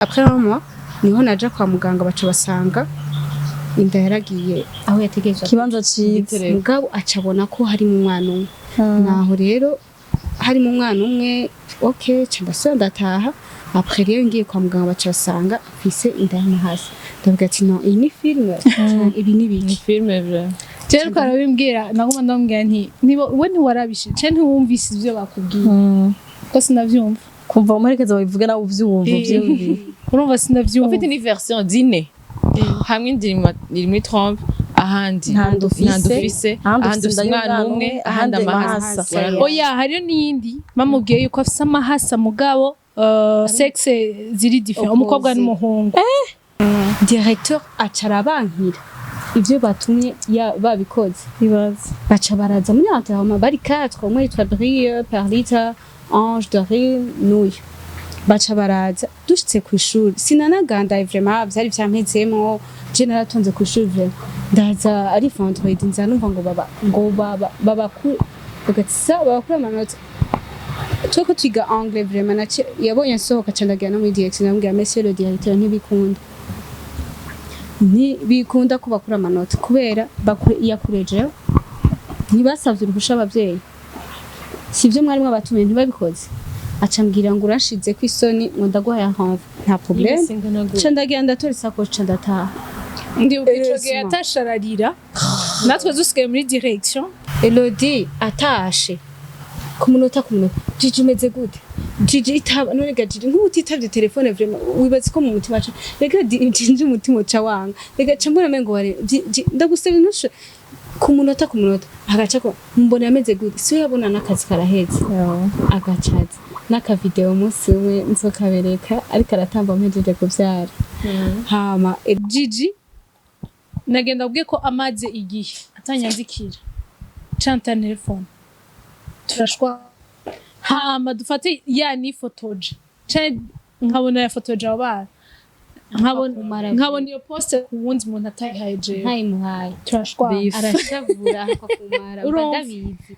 Après un mois niho naja kwa muganga, baca basanga inda yaragiye aho yategerezwa. Ikibanza ciza. Mugabo acabona ko harimo umwana umwe. Naho rero harimo umwana umwe, ok, ca ndasubira ndataha. Après rero ngiye kwa muganga, baca basanga mfise inda y'amahasa. Ndavuga ati: "No, iyi ni filme, ibi ni biki?" Filme vrai. Jewe ariko arabimbwira, naguma ndamubwira nti niba we ntiwarabishe canke ntiwumvise ivyo bakubwiye, ko sinavyumva. Kumva umuherekeza babivuga nawe uvyumva uvyumviye. Urumva, sinavyumva. Ufite ni version zine hamwe, indi iri muri trompe, ahandi Nta nda ufise, nta nda ufise, ahandi ahandi ufise ufise inda umwana y'umwana umwe, umwe, ahandi ahandi amahasa. amahasa. Oya, hariyo n'iyindi bamubwiye yuko afise amahasa, mugabo sexe ziri différent, umukobwa n'umuhungu. Directeur aca arabankira ivyo batumye babikoze. Ibaze. Baca baraza muri enterrement, bari quatre: umwe yitwa Brie, Perlita, Ange, Dorine n'uyu. Baca baraza. Dushitse ku ishuri, sinanagandaye vraiment, vyari vyampezemwo. Je naratonze ku ishuri vraiment, ndaza ari vendredi, nza numva ngo baba ngo baba babakure, bagatsa babakure amanota. Tweko twiga anglais vraiment. Nace yabonye nsohoka, ca ndagira no muri direction, ndamubwira: "Monsieur le directeur, ntibikunda, ntibikunda ko bakura amanota kubera yakurejeho, ntibasavye uruhusha abavyeyi, sivyo mwari mwabatumiye, ntibabikoze." Aca ambwira ngo: "Urashize ko isoni," ngo: "Ndaguhaye renvoi, nta problème." Ca ndagira ndatora isakoshi, ca ndataha. Ndibuka ico gihe Heureusement. yatashararira, natwe dusigaye muri direction. Elodie atashe ku munota ku munota: "Jiji, umeze gute? Jiji, itaba none ga Jiji, nk'ubu utitavye telefone vraiment, wibaza ko mu mutima ca rega Jiji umutima uca wanga, rega ca mbona mengo ware ndagusaba ntushe." Ku munota ku munota agaca ko mbona ameze gute, siwe yabona n'akazi karaheze, agacaza n'akavideo. Umunsi umwe nzokabereka ariko aratamba mpejeje kuvyara. Hama Gigi nagenda abwiye ko amaze igihe atanyandikira canta telefone, turashwa. Hama dufate ya nifotoje canke nkabona yafotoje abo bana, nkabona Akumara. nkabona iyo poste ku wundi muntu atayihaye jewe, ntayimuhaye. Turashwa. Arashavura akakumara. Urumva. Ndabizi.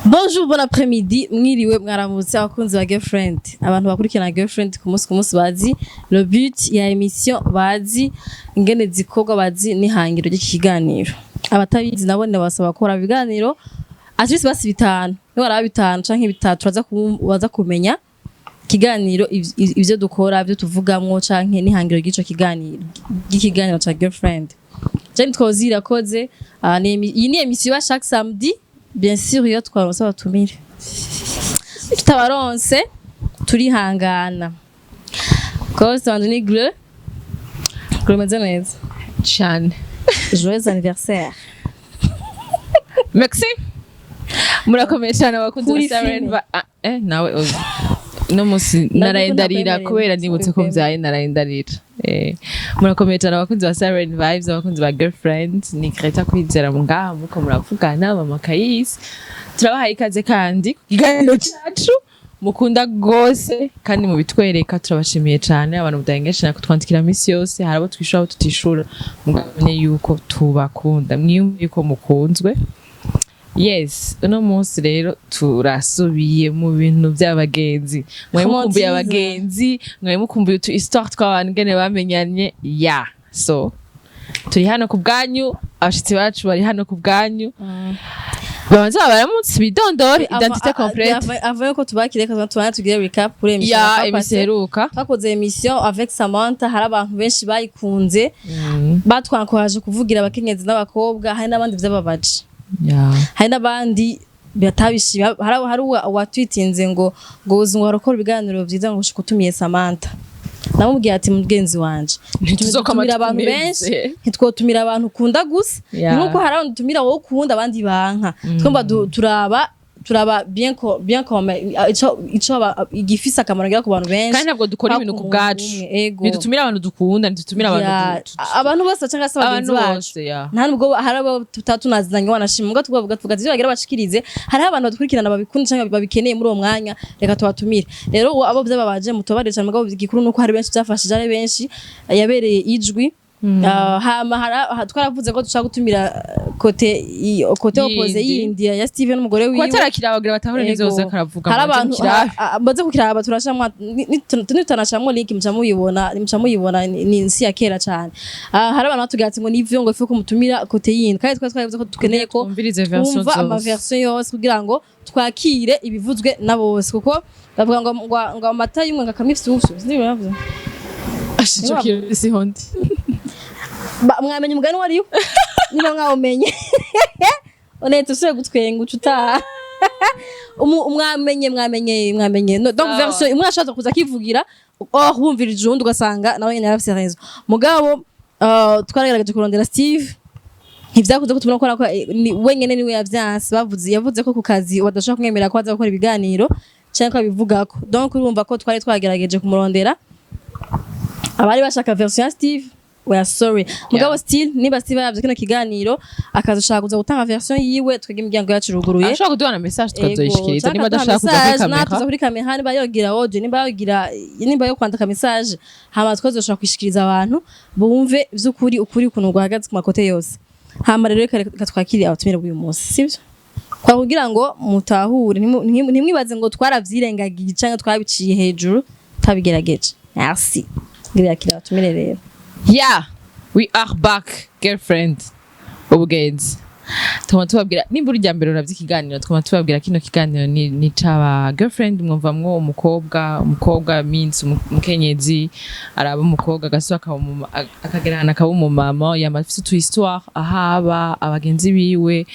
Bonjour, bon après-midi, mwiriwe, mwaramutse abakunzi ba Girlfriend. Abantu bakurikirana Girlfriend ku munsi ku munsi bazi le but ya émission, bazi ingene zikorwa, bazi n'ihangiro ry'iki kiganiro. Abatabizi nabo ndabasaba gukora ibiganiro at least basi bitanu. Niba waraba bitanu canke bitatu, uraza baza kumenya ikiganiro, ivyo dukora, ivyo tuvugamwo canke n'ihangiro ry'ico kiganiro, ry'ikiganiro ca Girlfriend. Jane Twozi irakoze. Iyi ni émission iba chaque samedi, bien sûr iyo twaronse abatumire. Tutabaronse turihangana. Kose wanje ni Bleu. Bleu, meze neza? Cyane. Joyeux anniversaire. Merci, murakomeye cyane abakunzi ba Kuri Siren. filime. Nawe uzi no musi naraye ndarira ndakwemerera. kubera nibutse ko mvyaye, naraye ndarira. Murakomeye cyane abakunzi ba Siren Vibes, abakunzi ba Girlfriend. Ni Greta Kwizera ngaha muko muravugana mama Kayisi. Turabahaye ikaze kandi ku kiganiro cyacu mukunda gose kandi mubitwereka, turabashimiye cyane. Abantu mudahengesha kutwandikira misi yose, hari abo twishura, abo tutishura, mugabane yuko tubakunda, mwiyumve yuko mukunzwe. Yes, uno munsi rero turasubiye mu bintu by'abagenzi. Mwari mukumbuye abagenzi, mwari mukumbuye utu histoire tw'abantu ingene bamenyanye. Ya, so turi hano ku bwanyu, abashitsi bacu bari hano ku bwanyu. Babanza babaramutse, bidondore, identité complète. Avant yuko tubakire, reka tubane tugire recap kuri émission ya twakoze. Émission iheruka. Twakoze émission avec Samantha, hari abantu benshi bayikunze, batwankoraje kuvugira abakenyezi n'abakobwa. Hari n'abandi vyababaje, hari n'abandi batabishimye. Hari uwatwitinze ngo uzi ngo harakora ibiganiro vyiza, ngo ushika utumiye Samantha. Namubwiye ati: "Mugenzi wanje, Ntituzokoma dutumira abantu tukumeze. benshi, ntitwotumira abantu ukunda gusa." Ni nkuko hari abantu dutumira wowe ukunda, abandi banka. Twumva turaba Turaba bien ko bien comme ico igifise akamaro ngira ku bantu benshi. Kandi ntabwo dukora ibintu ku bwacu. Ego. Ntidutumira abantu dukunda, ntidutumira abantu Abantu bose cyangwa se abagenzi abantu bacu. Bose ya. Nta nubwo hari abo tunazinanye, wanashima ubwo tuvuga ati bagira bashikirize, hariho abantu badukurikirana babikunda cyangwa babikeneye muri uwo mwanya, reka tubatumire. Rero uwo abo byababaje mutubabarire cyane, mugabo igikuru nuko hari benshi byafashije, ari benshi yabereye ijwi. Hama twaravuze ko dushaka gutumira côté côté opposé Yindi. yindi ya Steven n'umugore Kuba wiwe. atarakira abagira batahure n'ivyo Ego. yoza karavuga. Hari Muze abantu mukirabe. baze kukiraba, turashamwa nitunashamwo link muca muyibona, ni nsi ya kera cyane. Hari abantu batubwira ati ngo nivyo, ngo ifu ko mutumira côté yindi, kandi twari twavuze ko dukeneye ko Twumvirize version twumva ama zose. version yose kugira ngo twakire ibivuzwe na bose, kuko bavuga ngo amata y'umwe ngo akamwa ifyufyu, sinzi ibintu bavuze. Asha, ico kintu siho ndi. Mwamenye umugani wariwo niba mwawumenye, onete usubiye gutwenga uca utaha. Mwamenye no, donc Sawa. version imwe ashobora kuza akivugira, oh, wumvirije uwundi ugasanga nawe nyene yarafise raison. Mugabo twaragerageje kurondera Steve, ntivyakunze ko tubona ko wenyene niwe yavyanse. Yavuze ko ku kazi badashobora kumwemerera ko aza gukora ibiganiro canke ko abivugako. Donc urumva ko twari twagerageje kumurondera. Abari bashaka version ya Steve, we are sorry. Mugabo still, niba Steve yavye kino kiganiro akazoshaka kuza gutanga version yiwe, twebwe imiryango yacu iruguruye. Ashobora kuduha na message tukazoyishikiriza Ego, niba adashaka kuza kuri message, kamera. Natuza kuri kamera, niba yogira audio, niba yo kwandika message, hama twazoshobora kwishikiriza abantu bumve vy'ukuri ukuri ukuntu guhagaze ku ma côté yose. Hama rero reka twakire abatumire b'uyu munsi, sivyo? Kwa kugira ngo mutahure, ntimwibaze ngo twaravyirengagije canke twabiciye hejuru, twabigerageje. Merci. Ngira yakira abatumire rero. Yeah, we are back, girlfriend. Ubugenzi tukaba tubabwira, nimba uri irya mbere uravye ikiganiro, tukaba tubabwira kino kiganiro ni caba girlfriend. Mwumvamwo umukobwa means umukenyezi araba umukobwa agasubira akaba akagera ahantu akaba umumama, yama afise utu histoire ahaba abagenzi biwe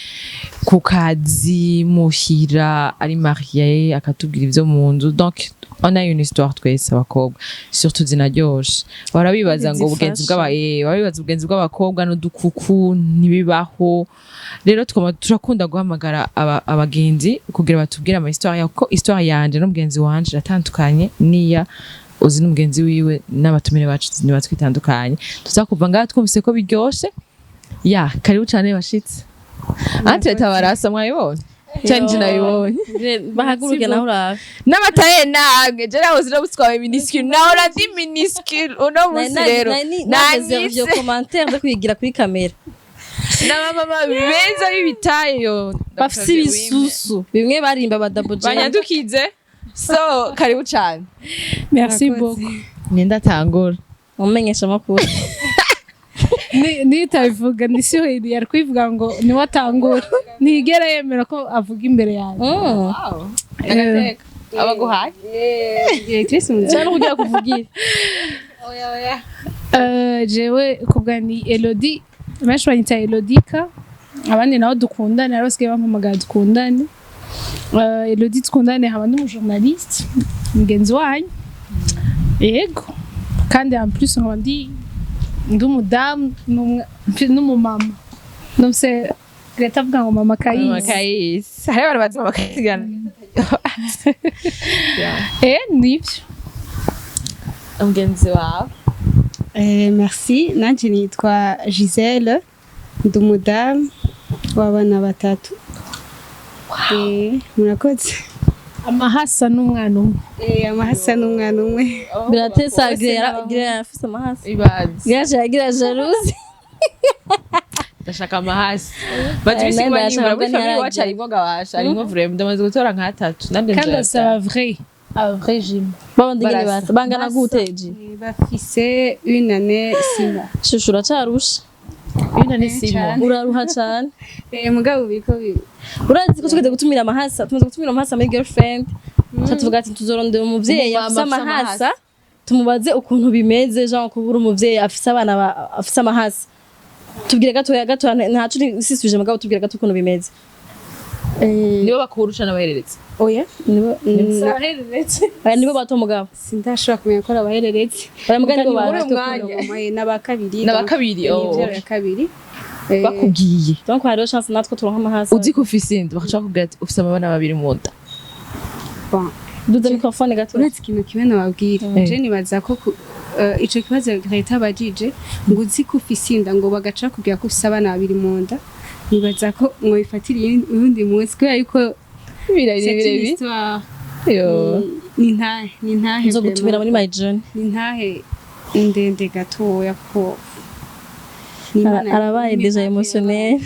ku kazi, muhira, ari marié, akatubwira ivyo mu nzu. Donc on a une histoire twese abakobwa, surtout zinaryoshe. Bahora bibaza ngo ubugenzi Zifasha. Bahora bibaza ubugenzi bw'abakobwa n'udukuku ntibibaho. Rero tukaba turakunda guhamagara abagenzi kugira batubwire ama histoire yabo, kuko histoire yanje n'umugenzi wanje iratandukanye niya uzi n'umugenzi wiwe, n'abatumire bacu niba twitandukanye. Tuzakuva ngaha twumvise ko biryoshe. Ya, karibu cane bashitsi. Entre tabarasa mwayibonye cyane, je nabibonye. Bahaguruke naho urabe. N'amataye namwe, je nahoze no gutwaye minuscule, nahora ndi minuscule, uno munsi rero Nareserve nanyise commentaire zo kwigira kuri kamera. N'abamama beza b'ibitayo. Bafise ibisusu bimwe barimba badabuje. Banyadukize. So karibu cane. Merci beaucoup. Nenda tangura. Umumenyesha makuru. Nitabivuga ni si yari kwivuga ngo niwe atangura, ntigera yemera ko avuga imbere yanjye. Agateka abaguhaye. Directrice mu Cyane kugira kuvugire. Jewe kubwa ni Elodie, benshi banyita Elodika, abandi nabo dukundane, rero basigaye bampamagara dukundane. Elodie dukundane, nkaba ndi umujournaliste mugenzi wanyu, yego, kandi en plus nkaba ndi umudamu n'umumama numse Greta avuga ngo mama Kayisi. Kayisi, hari abantu bazi mama Kayisi. Nivyo. Mugenzi wawe. Merci, nanje nitwa Giselle, ndi umudamu w'abana batatu. Murakoze. Amahasa n'umwana umwe. Amahasa n'umwana umwe. Biratesa Grera afise amahasa. Ibaze. Grera yagira jalousie. Ndashaka amahasi bazi Eh, ibisigwa nari nyimura muri ndashaka famille iwacu, ntiyaragira. harimwo gabasha, harimwo vraiment, ndamaze gutora nk'atatu nanje. Kandi Nzoyatanga. asaba vrai aba vrai jumeau. Babandi nyene Barasa. basa bangana gute ji? Bafise une année 6 mois. Shushu uracarusha. Une année 6 mois. Uraruha cane. Mugabo biriko Urazi ko tugeze gutumira amahasa, tumaze gutumira amahasa muri girlfriend. Ca tuvuga ati tuzorondera umuvyeyi Umumama afise afise amahasa, tumubaze ukuntu bimeze, Jean, kubura umuvyeyi afise abana afise amahasa. Tubwire gatoya gatoya, ntaco sisubije, mugabo tubwire gato ukuntu bimeze. Nibo bakurusha n'abahereretse? Oya, nibo Aya nibo bato mugabo. Sindashobora kumenya ko ari abahereretse. Oya, mugabo nibo Muri bato. uwo mwanya n'aba kabiri. N'aba kabiri, Ni oh. ivyaro ya kabiri. Bakubwiye Donc hariho chance natwe turonka amahasa. Uzi ko ufise inda, bakaca bakubwira ati ufise amabana babiri mu nda. Bon. Duza microphone gato. Uretse ikintu kimwe nababwira, je nibaza ko ico kibazo leta abajije ngo uzi ko ufise inda, ngo bagaca bakubwira ko ufise abana babiri mu nda, nibaza ko mwobifatira uyundi munsi kubera yuko birari c'est une birebi histoire. Yo. Ni ntahe Nzogutumira muri vraiment. my journey. Ni ntahe ndende gatoya ko ni Arabaye ni déjà miracle émotionnel.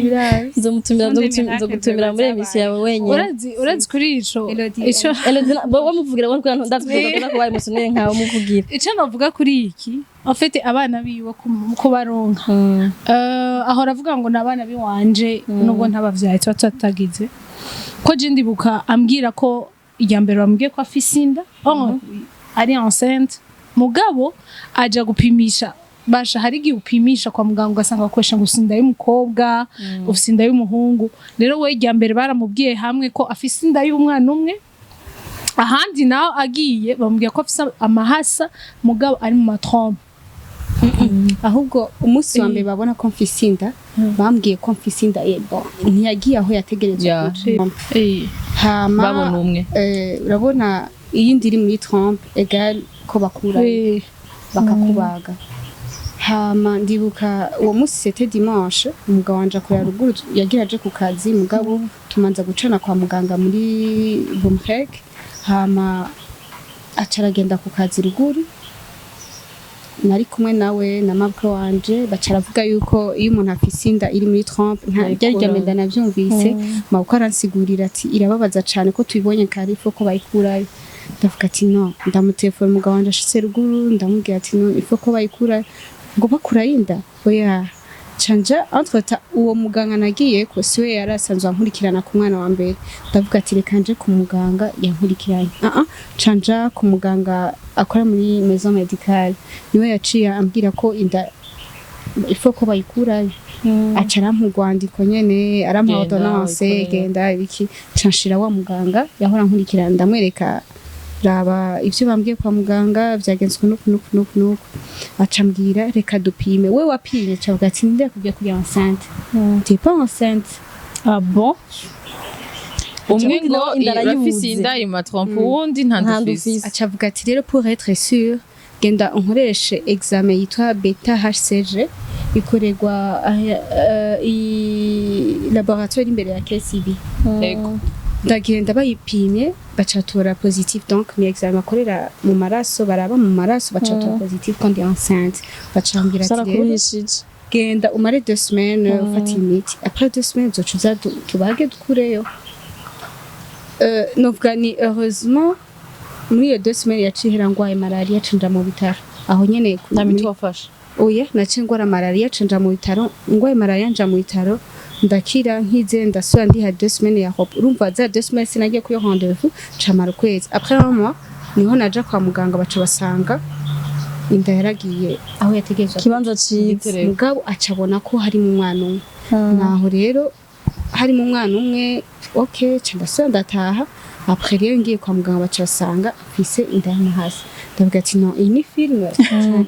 yabaye. Nzomutumira. Sonde miracle Nzogutumira muri zabaye. émission yawe wenyine. Urazi kuri ico Elodie, ico Elodie, wowe muvugira, wowe kugira ndazi kuvuga ko wabaye émotionnel nkawe muvugira. Ico navuga kuri iki, en fait abana biwe kubaronka, ahora avuga ngo ni abana biwanje nubwo ntabavyaye, tuba tutagize ko. Je ndibuka ambwira ko irya mbere bamubwiye ko afise inda, oh, ari enceinte, mugabo aja gupimisha. Basha hari igihe upimisha kwa muganga ugasanga bakoresha ngo ufise inda y'umukobwa, ufise inda y'umuhungu. Rero we irya mbere baramubwiye hamwe ko afise inda y'umwana umwe, ahandi naho agiye bamubwiye ko afise amahasa mugabo ari mu ma trompes. Ahubwo umunsi wa mbere babona ko mfise inda, bambwiye ko mfise inda, yego, ntiyagiye aho yategerezwa kuja. Hama babona umwe. Urabona iyindi iri muri trompe égale ko bakura bakakubaga. Hama ndibuka uwo munsi, c'était dimanche, umugabo wanje akorera ruguru, yagira aje ku kazi, mugabo tumanza gucana kwa muganga muri Bomrek, hama aca aragenda ku kazi ruguru. Nari kumwe nawe na mabwe wanje, baca aravuga yuko iyo umuntu afise inda iri muri trompe nta ryari rya mbere ndanavyumvise. Mabukwe aransigurira ati irababaza cane, ko tubibonye kare, il faut ko bayikurayo. Ndavuga ati no, ndamutelefona umugabo wanje ashitse ruguru, ndamubwira ati no, il faut ko bayikurayo. Ngo bakurayo inda? Oya. Canja entre temps uwo muganga nagiye ko siwe yari asanzwe ankurikirana ku mwana wa mbere. Ndavuga ati reka nje ku muganga yankurikiranye. Ah ah, canja ku muganga akora muri maison médicale, niwe yaciye ambwira ko inda il faut ko bayikurayo. Aca arampa urwandiko nyene, arampa Genda, ordonnance, uyikureyo. Genda ibiki, ca nshira wa muganga yahora ankurikirana, ndamwereka, raba ivyo bambwiye kwa muganga vyagenzwe nuku nuku nuku nuku. Aca ambwira reka dupime. We wapimye? Ca avuga ati ninde yakubwiye ko uri enceinte? T'es pas enceinte. Ah bon? Umwe Ubundi ngo nawe inda urafise arayibuze. inda iri mu ma trompes, uwundi nta Nta ndufise. ndufise. Aca avuga ati rero pour être sûr, genda unkoreshe examen yitwa bêta HCG, ikorerwa i laboratoire imbere ya KCB. Yego. Ndagenda, bayipimye bacatora positif. Donc ni examen akorera mu maraso, baraba mu maraso, bacatora positif ko ndi enceinte. Bacambwira ati rero Sarakuruhishije. genda umare 2 semaines ufata imiti, après 2 semaines uzoca uza tubage dukureyo. Novuga ni heureusement muri iyo 2 semaines yaciye ihera ngwaye malaria, cinja mu bitaro aho nyene Nta miti wafashe? Oya, naciye ngwara malaria, cinja mu bitaro. Ngwaye malaria nja mu bitaro, ndakira, nkize ndasubira ndiha 2 semaines ya repos. Urumva za 2 semaines sinagiye kuyo rendez-vous, camara ukwezi. Après un mois niho naja kwa muganga, baca basanga inda yaragiye aho yategerezwa. Ikibanza ciza. Mugabo acabona ko harimo umwana umwe. Naho rero harimo umwana umwe, ok, ca ndasubira ndataha. Après rero ngiye kwa muganga, baca basanga mfise inda y'amahasa. Ndavuga ati no, iyi ni film,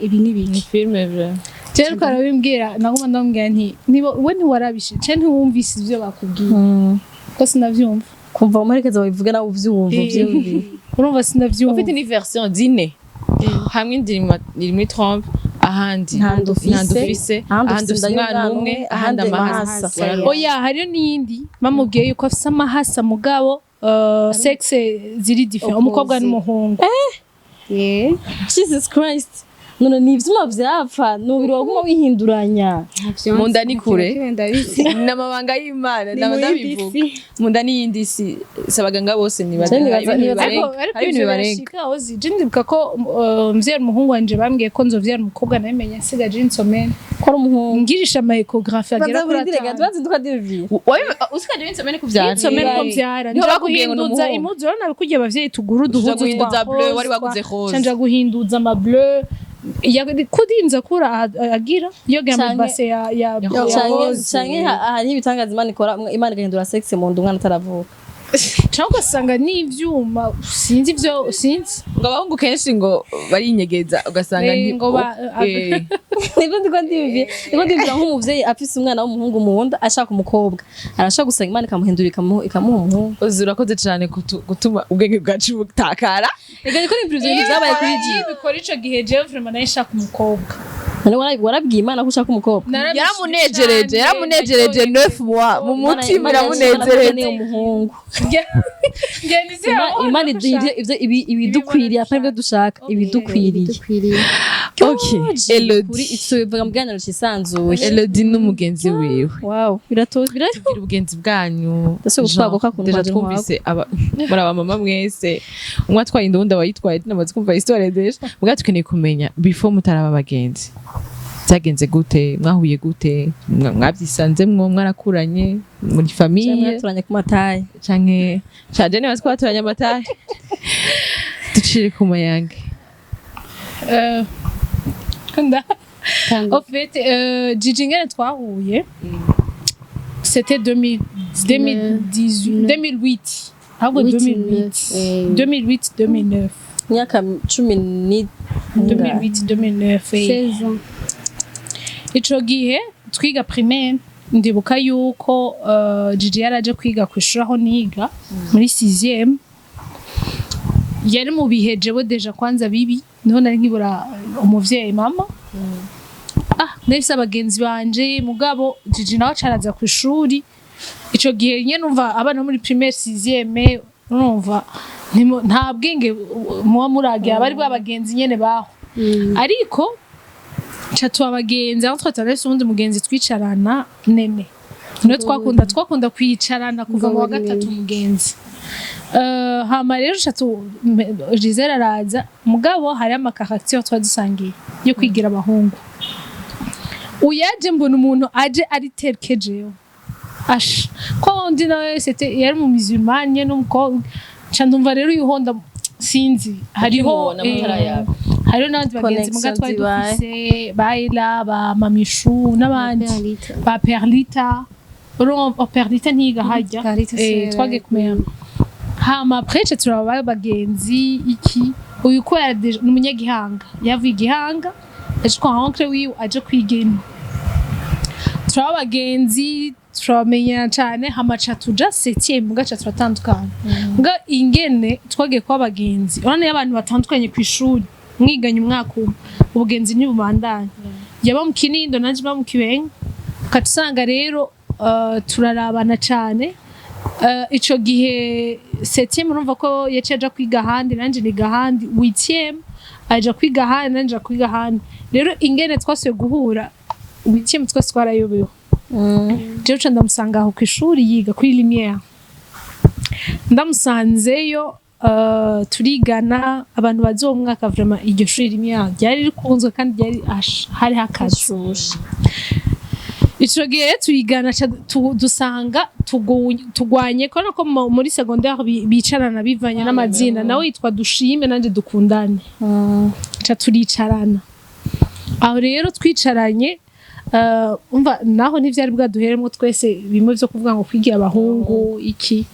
ibi ni Ni biki? film vrai. Jewe ariko arabimbwira, naguma ndamubwira nti niba we ntiwarabishe ce, ntiwumvise ivyo bakubwiye, ko sinavyumva. Kumva umuherekeza babivuga nawe uvyumva uvyumvira. Urumva sinavyumva. Ufite ni version zine, hamwe indi iri muri trompe, ahandi Nta ndufise, nta ndufise, ahandi ahandi ufise ufise inda umwana umwe, ahandi amahasa. amahasa. Oya, hariyo n'iyindi bamubwiye yuko afise amahasa mugabo sexe ziri différent, umukobwa n'umuhungu. Yeah. Jesus Christ, none ni ivyuma vyapfa, ni umubiri waguma wihinduranya. Ntavyo Mu nda nzi, ni kure. ntavyo ndabizi. Ni amabanga y'Imana. Ni Ndaba mu yindi ndabivuga. si. Mu nda n'iyindi si si abaganga bose nibaza Cyane hari ibintu Ariko bibarenga, ariko hari ibintu ivyo bibarenga. birashika ozi. Je ndibuka ko mvyara umuhungu wanje bambwiye ko nzovyara umukobwa, nabimenye nsigaje insomene Ko ari umuhungu. Ngirisha ama échographie agera kuri Banza atanu. tubazinduka divira. Usikaje w'insomene kuvyara? Insomene ko mvyara, Niho nja bakubwiye ngo ni guhinduza umuhungu. impuzu. Urabona kurya abavyeyi tugura Uja uduhuzu guhinduza twa bleu, wari rose, waguze rose. Nja guhinduza ama bleu kurinza kura agira yoga mu base ya Ya ya Canke rose. canke hariho ibitangaza Imana ikora, Imana igahindura sexe mu nda umwana ataravuka. Cyangwa ugasanga n'ivyuma, sinzi ivyo, sinzi. Ngo abahungu kenshi ngo barinyegeza, ugasanga Ngo Nibwo ndiko ndiyumvira, ndiko ndiyumvira nk'umuvyeyi afise umwana w'umuhungu mu nda ashaka umukobwa, arashaka gusanga Imana ikamuhindura, ikamuha umuhungu. Uzi, urakoze cyane gutuma ubwenge bwacu butakara. Reka ndiko ndiyumvira ivyo bintu vyabaye kuri G. Bikora ico gihe, jewe vraiment nari nshaka umukobwa. None warabwiye Imana ko ushaka umukobwa? Yaramunejereje, yaramunejereje 9 mois mu mutima, iramunezereje. Ni umuhungu. Ngenda izi. Imana iduha ivyo ibidukwiriye, apana ibyo dushaka, ibidukwiriye. Dukwiriye. Okay, Kuri Elodie. itubivuga mu kiganiro cisanzuye. Elodie n'umugenzi wiwe. Wow, biratoze bira. Tubwire ubugenzi bwanyu. Ndetse gutwaguka kuntu Déjà kwaje. Twumvise aba muri abamama mwese, umwe atwaye inda, uwundi aba yitwaye, tunamaze kumva histoire déjà. Mbwa tukeneye kumenya before mutaraba abagenzi, byagenze gute? Mwahuye gute? Mwabyisanzemwo? Mwarakuranye muri famille? Mwaturanye ku mataye? Canke caje niba twaturanye amataye, ducire ku mayange. En fait, Gigi, ngene twahuye, c'était 2000, 2018, 2008 ahubwo. 8, 2008. 9, 2008, 2009. Imyaka cumi ni 2008, 2009, eh. 16 ans. Ico gihe twiga primaire, ndibuka yuko Gigi yaraje kwiga ku ishuri aho niga muri 6e. Yari mu bihe jewe déjà kwanza bibi, niho nari nkibura umuvyeyi mama. Nahise abagenzi banje, mugabo Gigi nawe acaraza ku ishuri. Ico gihe nyene umva abana bo muri primaire 6e, urumva nta bwenge muba muragira, bari bwa bagenzi nyene baho. Ariko ca tuba abagenzi aho twatari uwundi mugenzi twicarana, Nene, niwe twakunda kwicarana kuva mu wa gatatu mugenzi. Hama rero ca Gisele araza, mugabo hariho ama caractère twari dusangiye yo kwigira abahungu. Uyaje mbona umuntu aje ari terke, jewe asha ko wundi nawe c'était yari mu musulmane n'umukobwa, ca ndumva rero uyuhonda, sinzi, hariho Ukimubona mutarayaba. Hariho n'abandi bagenzi muga Connection twari zibaye. dufise, ba Ela, ba Mamishu n'abandi. Perlita. Ba Perlita, urumva, oh, Perlita ntiyiga hajya. Perlita Twagiye kumenya hama après ca turaba bagenzi. Iki uyu ko yari ni umunyagihanga, yavuye igihanga aje kwa oncle wiwe, aje kwiga ino, turaba abagenzi, turamenyana cane. Hama ca tuja septième, muga ca turatandukana. Muga ingene twagiye kuba abagenzi, urabona iyo abantu batandukanye kw'ishuri mwiganye umwaka umwe, ubugenzi ntibubandanya. Yaba mu Kinindo, nanje mba mu Kibenga, ukaca usanga rero turarabana cane. Ico gihe septième, urumva ko yaciye aja kwiga ahandi, nanje niga ahandi. Huitième aja kwiga ahandi, nanje nja kwiga ahandi. Rero ingene twasubiye guhura huitième, twese twarayobewe. Jewe ca ndamusanga aho kw'ishuri yiga kuri Lumière, ndamusanzeyo, turigana. Abantu bazi uwo mwaka, vraiment iryo shuri Lumière ryari rikunzwe kandi ryari hari hakaze. Ico gihe turigana, ca dusanga tugwanye ko nako muri secondaire bicarana bivanye n'amazina. Nawe yitwa Dushime, nanje Dukundane, ca turicarana aho. Rero twicaranye, umva naho ntivyari bwaduheremwo twese bimwe vyo kuvuga ngo kwigira abahungu iki.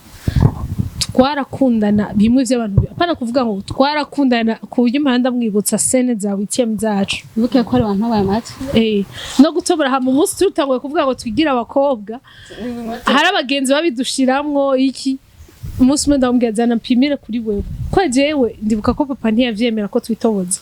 Twarakundana bimwe vy'abantu, apana kuvuga ngo twarakundana ku buryo impanda mwibutsa scène za huitième zacu. Wibuke ko ari wantoboye amatwi. No gutobora. Hama umunsi tutanguye kuvuga ngo twigire abakobwa, hari abagenzi babidushiramwo iki. Umunsi umwe ndamubwira, zana mpimire kuri wewe, ko jewe ndibuka ko papa ntiyavyemera ko twitoboza,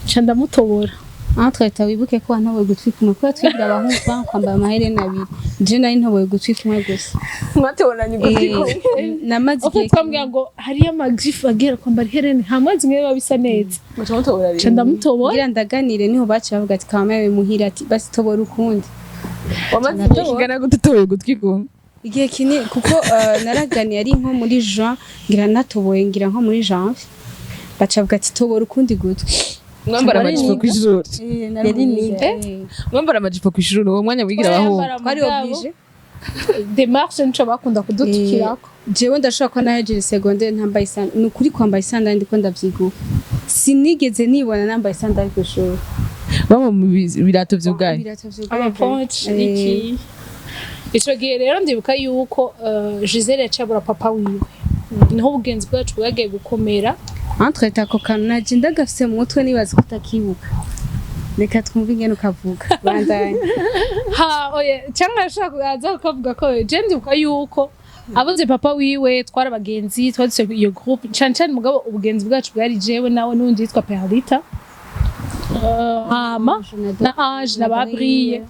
nca ndamutobora. Aho twahita, wibuke ko wantoboye ugutwi kumwe kubera twigira abahungu banga kwambara amaherena abiri. Je nari ntoboye ugutwi kumwe gusa. Mwatobonanye ugutwi kumwe? Namaze uko igihe twambwira ngo hariyo ama griffe agera kwambara ihereni, nta mazi mwe biba bisa neza. Muca mutobora Nca ndamutobora. Kugira ndaganire, niho baciye bavuga ati kameme muhira, ati basi tobora ukundi. Wamaze igihe kingana gute utoboye ugutwi kumwe? Igihe kinini, kuko naraganiye ari nko muri juin, ngira natoboye ngira nko muri janvier, baca bavuga ati tobora ukundi gutwi. Mwambara amajipo kw'ishuri? Yari niga. Mwambara amajipo kw'ishuri uwo mwanya wigira abahungu? Twari obligé. Démarche nico bakunda kudutukirako. Jewe ndashobora kuba nahejeje secondaire ntambaye isandali. Ni ukuri, kwambara isandali ndiko ndavyiguha, sinigeze nibona nambaye isandali kw'ishuri. Baba mu birato vyugaye? Ibirato vyugaye. Amaponche. Iki. Ico gihe rero ndibuka yuko Gisele yacabura papa wiwe, niho ubugenzi bwacu bwagiye gukomera. Entre ako kantu naje ndagafise mu mutwe, nibaza ko utakibuka. Reka twumve ingene ukavuga, bandanye. Ha, oya, cyangwa ashaka aza kukavuga ko je ndibuka yuko abuze papa wiwe, twari abagenzi, twari dufise iyo groupe cane cane, mugabo ubugenzi bwacu bwari jewe nawe n'undi yitwa Perlita, hama na Ange na Babriye.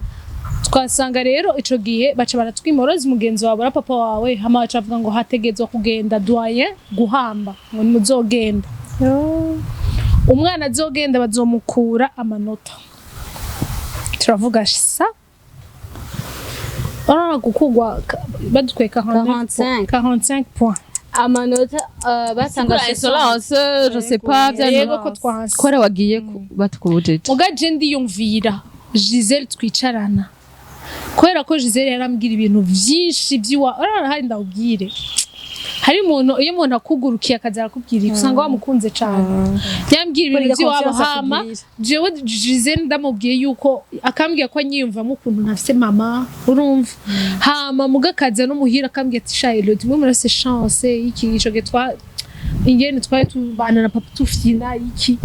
Twasanga rero ico gihe baca baratwimoroza umugenzi wawe, papa wawe, hama baca bavuga ngo hategezwa kugenda doyen guhamba, ngo nimuzogenda, umwana azogenda bazomukura amanota. Turavuga sa urabona gukugwa badutweka 45. 45 points. Amanota batanga. Insolence, je sais pas vya. Yego, ko twanse. Kora wagiye batukubujije. Muga je ndiyumvira Gisele twicarana, kubera ko Gisele yarambwira ibintu vyinshi vy'iwa urabona hari, ndawubwire, hari umuntu, iyo umuntu akugurukiye akaza arakubwira iki, usanga wamukunze cane. Yambwira ibintu vy'iwabo, hama jewe Gisele ndamubwiye yuko akambwira ko anyiyumvamo ukuntu ntafise mama, urumva, hama muga akaza no muhira akambwira ati: "Sha Elodie, mwe murafise chance iki." Ico gihe twa ingene twari tubana na papa, tufyina iki.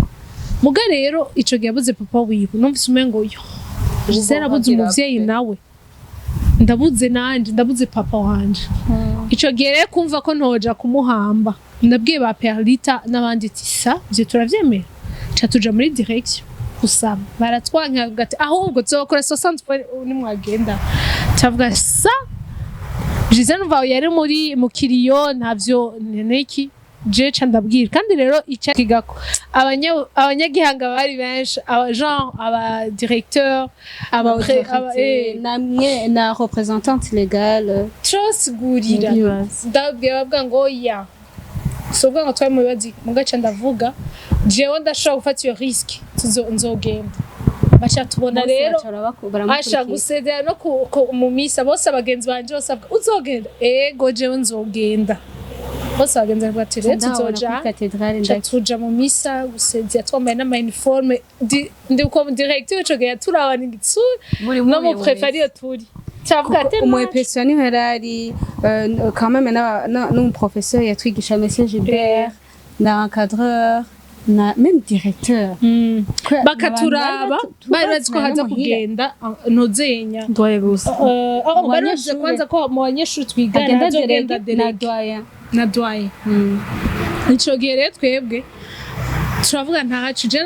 Muga rero ico gihe yabuze papa wiwe, numvise umengo yo Gisele abuze umuvyeyi, nawe ndabuze, nanje ndabuze papa wanje. Ico gihe rero kumva ko ntoja kumuhamba, ndabwiye ba Perlita n'abandi ati: "Sa ivyo turavyemera." Ca tuja muri direction gusaba, baratwanka, bavuga ati: "Ahubwo tuzokora 60 points nimwagenda." Cavuga sa Gisele numva yari muri mu kiriyo, ntavyo niki. Je ca ndabwira kandi rero ica kigako abanyagihanga bari benshi, aba genre aba directeur, aba aba namwe na représentante légale. Turabasigurira, ndabwira, bavuga ngo oya, si ukuvuga ngo twari mu bibazo. Mugaca ndavuga: "Jewe ndashobora gufata iyo risque, nzogenda." Baca tubona rero asha gusezera no mu misa, bose abagenzi banje bose bavuga: "Uzogenda?" "Ego, jewe nzogenda." Bose abagenzi bavuga ati: "Rero tuzoja." Ca tuja mu misa gusezera twambaye n'ama uniforme. Ndibuka mu directeur ico gihe turabana igitsura no mu préfet ariyo turi, cavuga ati umu EPSA niho yari ari, quand même n'umu professeur yatwigisha, monsieur Gilbert, na encadreur na même directeur. Bakaturaba, bari bazi ko haza kugenda ntuzenya. Doyen gusa. Aho bari bavuze kwanza ko mu banyeshuri twigana agenda hazogenda délégué na délégué doyen. Na doyen. Ico gihe rero twebwe turavuga ntacu je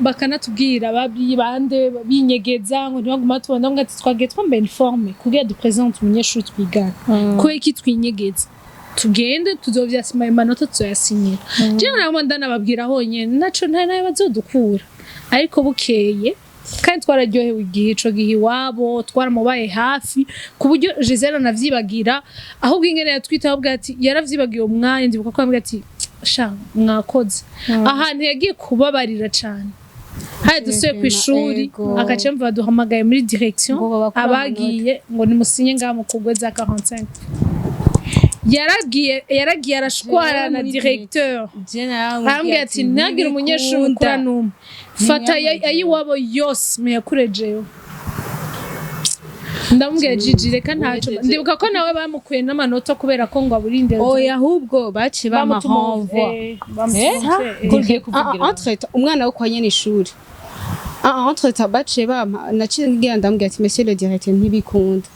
bakanatubwira babi bande binyegeza ngo ntibaguma tubona, ngo ati twagiye twambaye uniforme kugira duprésente umunyeshuri twigana, kubera iki twinyegeza? Tugende, tuzovyasima, ayo manota tuzoyasinyira. Je nabo ndanababwira honyene naco nta nayo bazodukura. Ariko bukeye kandi twararyohewe igihe, ico gihe iwabo twaramubaye hafi ku buryo Gisele anavyibagira, ahubwo ingene yatwitaho bwa ati yaravyibagiye umwanya. Ndibuka ko yambwiye ati: "Sha mwakoze." Ahantu yagiye kubabarira cane hari dusuye ku ishuri, Ego. agaca mva baduhamagaye muri direction, Ngo babakure. Abagiye ngo nimusinye ngaha mu kugwe za 45. Yaragiye arashwara na Muri directeur, Je arambwira ati: "Ntagire umunyeshuri ukura n'umwe, fata ayiwabo yose muyakurejeyo." Ndamubwira: "Jiji, reka ntaco." Ndibuka ko nawe bamukuye n'amanota kubera ko ngo aburinde. Oya, ahubwo baciye bama renvoi. Ko ugiye kuvugira. Entre temps umwana wo kwa nyene ishuri. Entre temps baciye bampa, naciye ngira ndamubwira ati: "Monsieur le directeur, ntibikunda,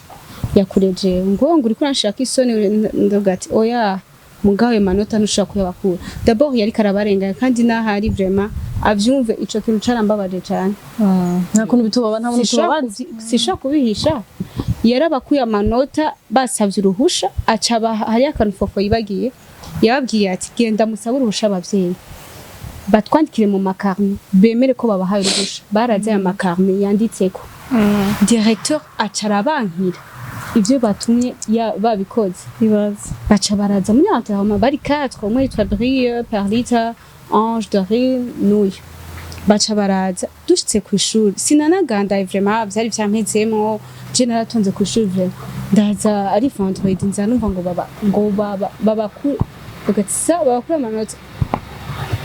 yakurejewe." Ngo uriko uranshirako isoni. Ndavuga ati: "Oya, mugawe manota ntushobora kuyabakura." D'abord yariko arabarenganya, kandi n'ahari vraiment avyumve, ico kintu carambabaje cane. Nta kuntu bitubaba, nta muntu tubabaza. Sinshobora kubihisha, yarabakuye amanota basavye uruhusha, aca abaha. Hariyo akantu fofo yibagiye, yababwiye ati: "Genda musabe uruhusha abavyeyi, batwandikire mu ma carnet bemere ko babahaye uruhusha." Baraze aya ma carnet yanditseko, directeur aca arabankira ivyo batumye babikoze. Ibaze. Baca baraza muri enterrement bari quatre, umwe yitwa Brie, Perlita, Ange, Dorine n'uyu. Baca baraza, dushitse ku ishuri sinanagandaye vraiment, vyari vyampezemwo. Je naratonze ku ishuri vraiment, ndaza ari vendredi, nza numva ngo baba ngo baba babaku bagatsa babakura amanota.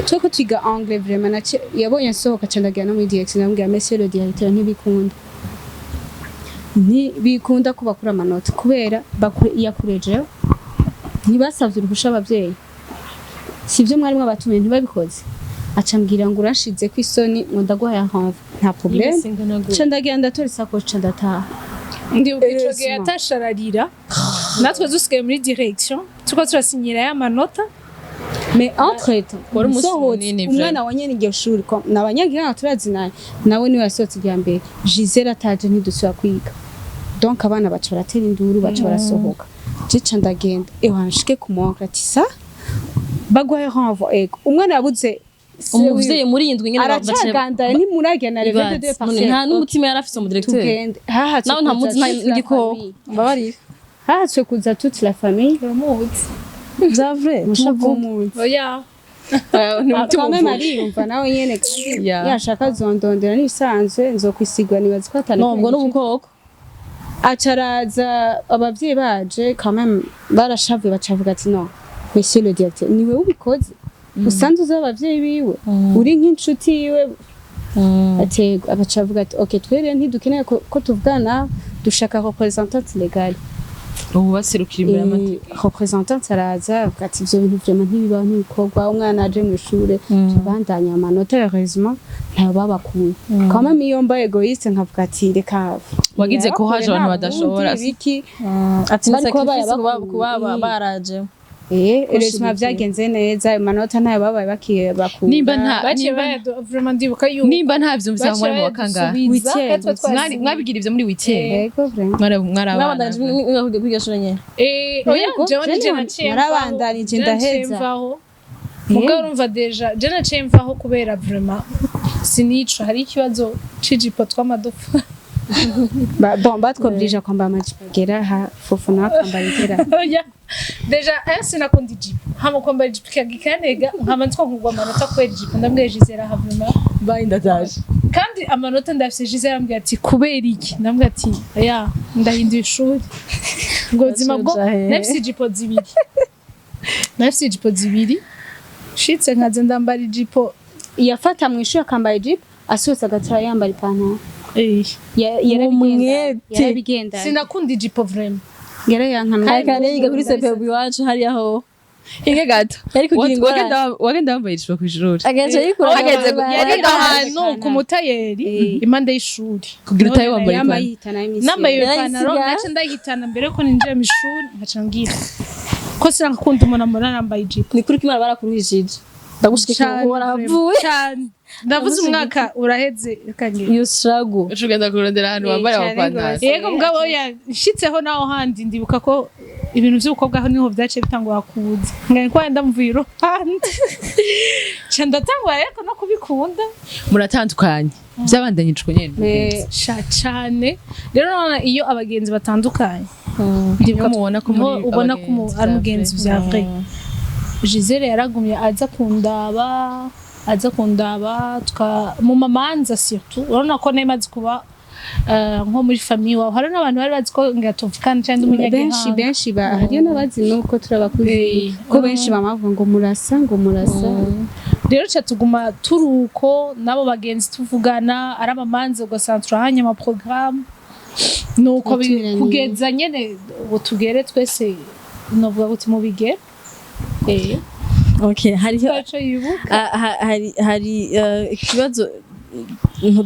Tweko twiga anglais vraiment, nace yabonye nsohoka, ca ndagira no muri direction, ndamubwira: "Monsieur le directeur, ntibikunda." Ntibikunda ko bakura amanota kubera yakurejeho, ntibasavye uruhusha abavyeyi, sivyo mwarimu abatumiye, ntibabikoze. Aca ambwira ngo urashize ko isoni, ngo ndaguhaye renvoi, nta problème. Ca ndagira ndatora isakoshi, ca ndataha. Ndibuka ico gihe Heureusement. yatashararira, natwe dusigaye muri direction turiko turasinyira ya manota. Mais entre temps Wari umunsi nsohotse, munini. Umwana wa nyene iryo shuri ni abanyagihanga turazinanye nawe, niwe yasohotse irya mbere. Gisele ataje, ntidusubira kwiga. Donc abana baca baratera induru, baca barasohoka. Je ca ndagenda, ewa nshike ku moncle ati sa bagwaye renvoi, ego umwana yabuze. Umuvyeyi muri iyi ndwi nyene. Aracagandaye, ntimuragenda reve de Ibaze. Nta n'umutima yari afise mu directeur. Tugende hahatswe Nawe ntamuzi kuza nta toute la n'igikoko. famille. Mbabarira. Hahatswe kuza toute la famille. Uramuzi? Vya vrai. Mushavu umuzi. Oya. Quand même ariyumva nawe nyene kandi yashaka azondondera n'ibisanzwe, nzokwisigura, nibaza ko atana. No, ubwo n'ubukoko. Acaraza, abavyeyi baje, quand même barashavuye, bacavuga ati: "Non, monsieur le directeur, niwe ubikoze, usanze uzi abavyeyi biwe, uri nk'inshuti yiwe." Ati abacavuga ati: "Ok, twe rero ntidukeneye ko tuvugana, dushaka représentante légale." Ubu baserukira imbere y'amategeko. Représentante araza, avuga ati: "Ivyo bintu vraiment ntibibaho, ntibikorwa, umwana aje mu ishure tubandanya amanota." Heureusement ntayo babakuye. Quand même iyo mba égoïste nkavuga ati reka. Wagize courage abantu badashobora. Biki. Ati ni Bari kuba sacrifice kuba bayabakuye. kuba baraje. Heureusement vyagenze neza, ayo manota ntayo babaye bakiye bakura. Nimba nta Baciye nimba bayadu vraiment, ndibuka yuko nimba nta vyumvise, aho mwari mu wa kangahe? badusubiza. Huitième. Kandi twe twasinye. Mwabigira ivyo muri huitième? Yego, vraiment. Mwari abana. Mwabandanije mwiga kwiga shure nyene? Oya. Yego, Jewe je nije niho naciye narabandanije mvaho. Je naciye ndaheza. mvaho. Mugabo urumva déjà je naciye mvaho kubera vraiment sinica hari ikibazo c'ijipo tw'amadofa. Bon, batwobligea kwambara amajipo agera aha, Fofo nawe akambara igera aha. Oya, déjà un sinakunda ijipo, hama kwambara ijipo ikagikanega, nkama nziko nkugwa amanota kubera ijipo. Ndabwiye Gisele aha vraiment. Bayi, ndataje. Kandi amanota ndafise. Gisele arambwira ati: "Kubera iki?" Ndambwira ati: "Oya, ndahinduye ishuri." Ubwo buzima bwo Bacoja he? nafise ijipo zibiri, nafise ijipo zibiri, shitse nkaza ndambara ijipo. Yafata mu ishuri akambara ijipo, asohotse agaca yambara ipantaro. Umwete. Yarabigenda. Sinakunda ijipo vraiment. Yarayankana. Kare yiga kuri CPB iwacu hariya ho. Inge gato. Yari kugira ingorane. Wagenda wambaye ijipo kw'ishuri? Agaca yikura. Hageze Yari yagenda ahantu ku mutayeri impande y'ishuri. Kugira utaye wambaye Yama ipantaro. yihitana iminsi Nambaye iyo Yarayisiga. pantaro, naca ndayihitana mbere ko ninjira mu ishuri, nkaca mbwira ko sinakunda umuntu amubona yambaye ijipo. Ni kuri kimara barakuruhishije, ndagushikira. Cane. Waravuye. Cane, ndavuze umwaka uraheze, reka ngire. Iyo struggle. Uca ugenda kurondera ahantu wambaye Cane amapantaro. gose. Yego, mugabo oya, nshitseho naho handi ndibuka ko ibintu vy'ubukobwa aho niho vyaciye bitangura kuza, ngari ko ndamuvuye iruhande, ca ndatangura ariko no kubikunda. Muratandukanye, byabandanyijwe nyene? Sha cane. Rero urabona iyo abagenzi batandukanye, ndibuka Niho mubona ko niho muri ubona ko abagenzi ari vya umugenzi vrai. vya vrai. Gisele yaragumye aza kundaba, aza kundaba mu mamanza surtout. Urabona ko nari maze kuba nko muri famille wawe, hari n'abantu bari bazi ko ngira tuvukana cyangwa ndi Benshi. umunyagihanga. Benshi hariyo n'abazi nuko turabakuze ko benshi bamavuga ngo murasa, ngo murasa. Rero ca tuguma turuko n'abo bagenzi tuvugana, ari amamanza ugasanga turahanye amaprogaramu, nuko Turatumiranye. Kugeza nyene ubu tugere twese, novuga guti mu bigero. Okay, hariho Twaco yibuka. Ah, hari ikibazo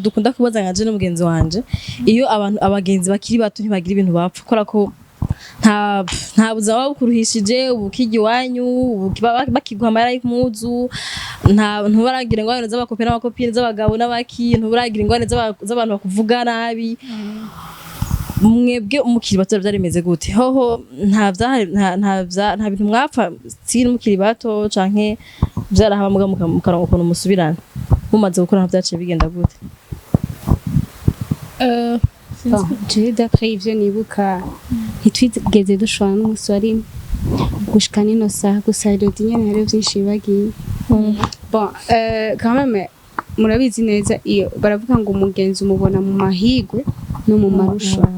dukunda kubaza nka je n'umugenzi wanje: iyo abantu abagenzi bakiri bato ntibagira ibintu bapfa kubera ko nta buzima buba bukuruhishije, ubukijya iwanyu bakiguha amahera y'impuzu, nta ntubaragira ingorane z'abakope n'abakopine, z'abagabo n'abaki, ntubaragira ingorane z'abantu bakuvuga nabi. Mwebwe mukiri bato byari bimeze gute hoho? Nta vyahari, nta bintu mwapfa siri mukiri bato, canke vyarahaba muga mukaronka ukuntu musubirana mumaze gukura? Nka vyaciye bigenda gute? Bon, jewe d'après ivyo nibuka, ntitwigeze dushwana n'umunsi wa rimwe gushika nino saha. Gusa Elodie nyene hariho vyinshi bibagiye. Bon, quand même murabizi neza, iyo baravuga ngo umugenzi umubona mu mahigwe no mu marushwa.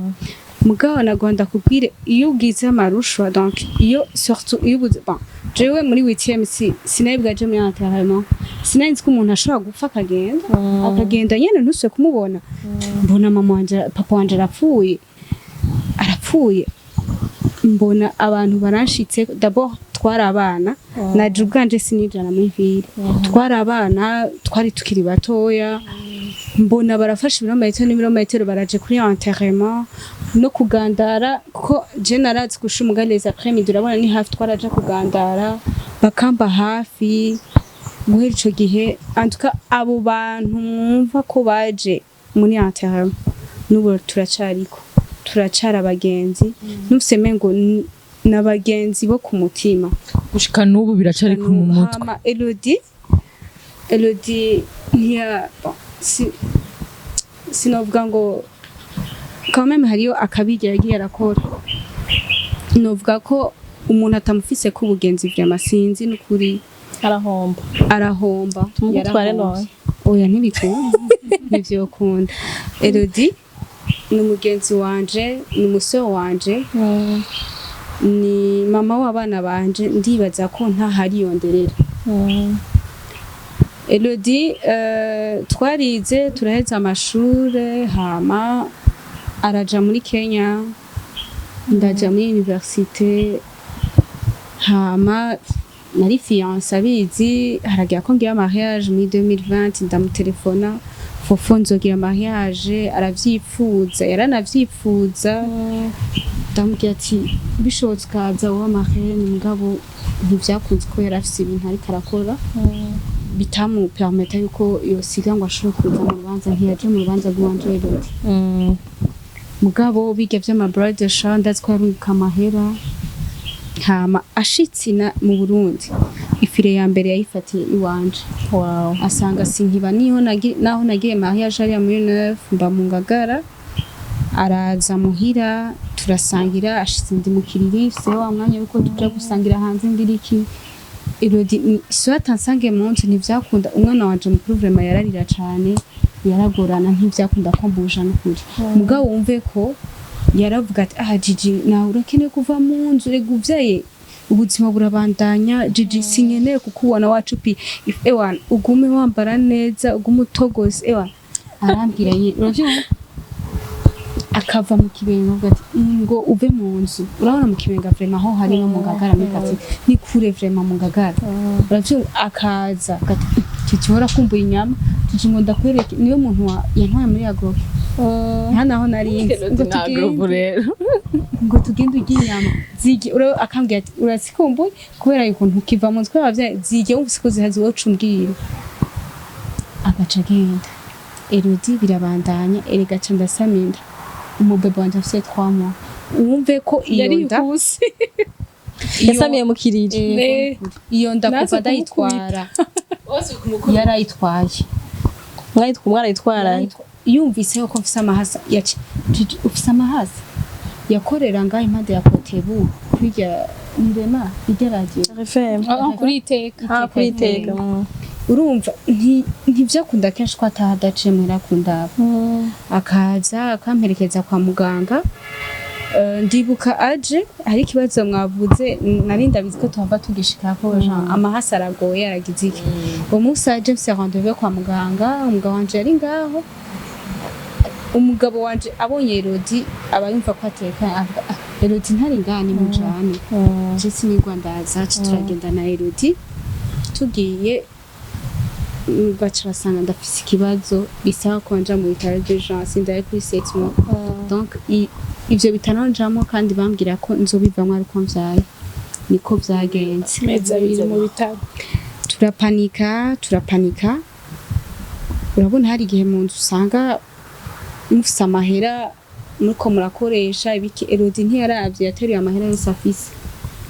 Mugabo nagomba kubwire, iyo ugize amarushwa, donc iyo surtout iyo ubuze, bon, jewe muri 8e si sinari bwaje muri enterrement, sinari nzi ko umuntu ashobora gupfa akagenda, akagenda nyene ntusubire kumubona. Mbona mama wanje, papa wanje arapfuye. Apfuye, mbona abantu baranshitse. D'abord twari abana, naje ubwanje sinijana muri ville, twari abana, twari tukiri batoya. Mbona barafashe ibirometero n'ibirometero, baraje kuri enterrement no kugandara, kuko je narazi gusha umugani les après-midi, urabona ni hafi, twaraja kugandara, bakamba hafi. Guhera ico gihe, en tout cas abo bantu mwumva ko baje muri enterrement, n'ubu turacariko, turacara abagenzi. Nufise mengo n'abagenzi bo ku mutima. Gushika n'ubu biracari ku mu mutwe. Hama Elodie, Elodie ntiya, bon, si sinovuga ngo quand même hariyo akabirya yagiye arakora, novuga ko umuntu atamufise ko ubugenzi, vraiment sinzi n'ukuri. Arahomba. Arahomba. Tumugutware. Yarahombye. None. Oya, ntibikunda, ntivyokunda. Elodie ni umugenzi wanje, ni umusore wanje, ni mama w'abana banje. Ndibaza ko ntahari yonderera. Elodie, twarize turaheza amashure, hama araja muri Kenya, ndaja muri université. Hama nari fiancée abizi, haragira ko ngira mariage muri 2020, ndamutelefona: "Fofo, nzogira mariage." Aravyipfuza, yaranavyipfuza. Ndamubwira ati: "Bishobotse ukaza wowe marraine." Mugabo ntivyakunze ko yari afise ibintu ariko arakora bitamupermeta yuko yosiga ngo ashobore kuza mu rubanza. Ntiyaje mu rubanza rw'iwanje Elodie. Mugabo bijya vy'ama bridal shower, ndazi ko yarungika amahera. Hama ashitse ina mu Burundi, ifire ya mbere yayifatiye iwanje. Asanga sinkiba niho naho nagiye mariage hariya muri neuf, mba mu Ngagara. Araza muhira turasangira. Ashitse ndi mu kiriri, se wa mwanya yuko tuja gusangira hanze, ngira iki, Elodie soit ansange mu nzu, ntivyakunda. Umwana wanje mukuru vraiment yararira cane, yaragorana, ntivyakunda ko mbuja n'ukuri. Mugabo wumve ko yaravuga ati: "Ah Gigi, nawe urakeneye kuva mu nzu, rega uvyaye, ubuzima burabandanya. Gigi, sinkeneye kukubona wacupi, ewana ugume wambara neza, ugume utogose." Ewana arambwira nyine, uravyumva, akava mu Kibenga, avuga ati ngo uve mu nzu. Urabona mu Kibenga vraiment aho hari no mu Ngagara muri quartier ni kure vraiment mu Ngagara, uravyumva. Akaza ati: "Cici, warakumbuye inyama. Cici, ngo ndakwereke." Niwe muntu yantwaye muri agro hano aho nari nzi, ngo tugende, rero ngo tugende urye inyama zige. Akambwira ati: "Urazikumbuye kubera yuko ntukiva mu nzu kubera abavyeyi, zige wumvise ko zihazi, woca umbwira." Agaca agenda. Elodie birabandanya, erega ca ndasaminda umubebe wanje afise 3 mois. Wumve ko iyo Yari nda yihuse. Yasamiye mu kiriri. Iyo nda Natwe kuva ndayitwara, yarayitwaye. Mwarayitwaranye. Yumvise ko mfise amahasa, yaci: "Gigi, ufise amahasa." Yakorera ngaho impande ya Kotebu, kwirya nirema irya radio. FM. Ah, kuri Iteka. Ah, kuri Iteka. Urumva ntivyakunda kenshi ko ataha adaciye muhira kundaba, akaza akamperekeza kwa muganga. Ndibuka aje hari ikibazo mwavuze, nari ndabizi ko tuhava tugishikako. Jean amahasa aragoye, aragize iki. Uwo munsi aje mfise rendez-vous kwa muganga, umugabo wanje yari ngaho. Umugabo wanje abonye Elodie aba yumva ko atekanye, avuga: "Ah, Elodie ntari ngaha, nimujane." Je sinigwa ndaza, turagenda na Elodie. Tugiye, baca basanga ndafise ikibazo bisaba ko nja mu bitaro d'urgence, ndaye kuri 7 mois. Donc ivyo bitaro njamo, kandi bambwira ko nzobivamwo ariko mvyaye. Niko vyagenze. Amezi 2 mu bitaro. Turapanika, turapanika. Urabona hari igihe mu nzu usanga mufise amahera muriko murakoresha ibiki. Elodie ntiyaravye, yateruye amahera yose afise,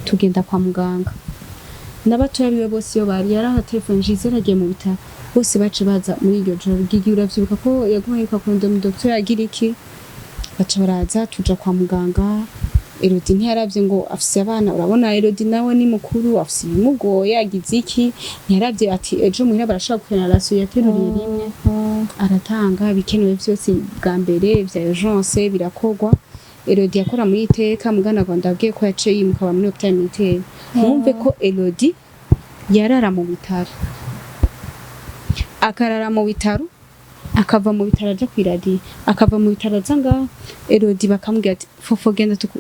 tugenda kwa muganga. N'abatoya biwe bose iyo bari, yaraha telefone Gisele agiye mu bitaro, bose bace baza muri iryo joro. Gigi uravyibuka ko yaguma yiruka kurondera umudokiteri agira iki, baca baraza, tuja kwa muganga. Elodie ntiyaravye ngo afise abana, urabona Elodie nawe ni mukuru, afise ibimugoye, agize iki, ntiyaravye ati ejo muhira barashobora gukenera ration. Yateruriye rimwe, aratanga ibikenewe vyose bwa mbere vya urgence, birakorwa. Elodie yakora muri Iteka, mugana Rwanda abwiye ko yaciye yimuka aba muri hôpital militaire. Mwumve ko Elodie yarara mu bitaro, akarara mu bitaro. Akava mu bitaro aja kw'iradiyo, akava mu bitaro aza ngaho. Elodie bakamubwira ati: "Fofo, genda tuku."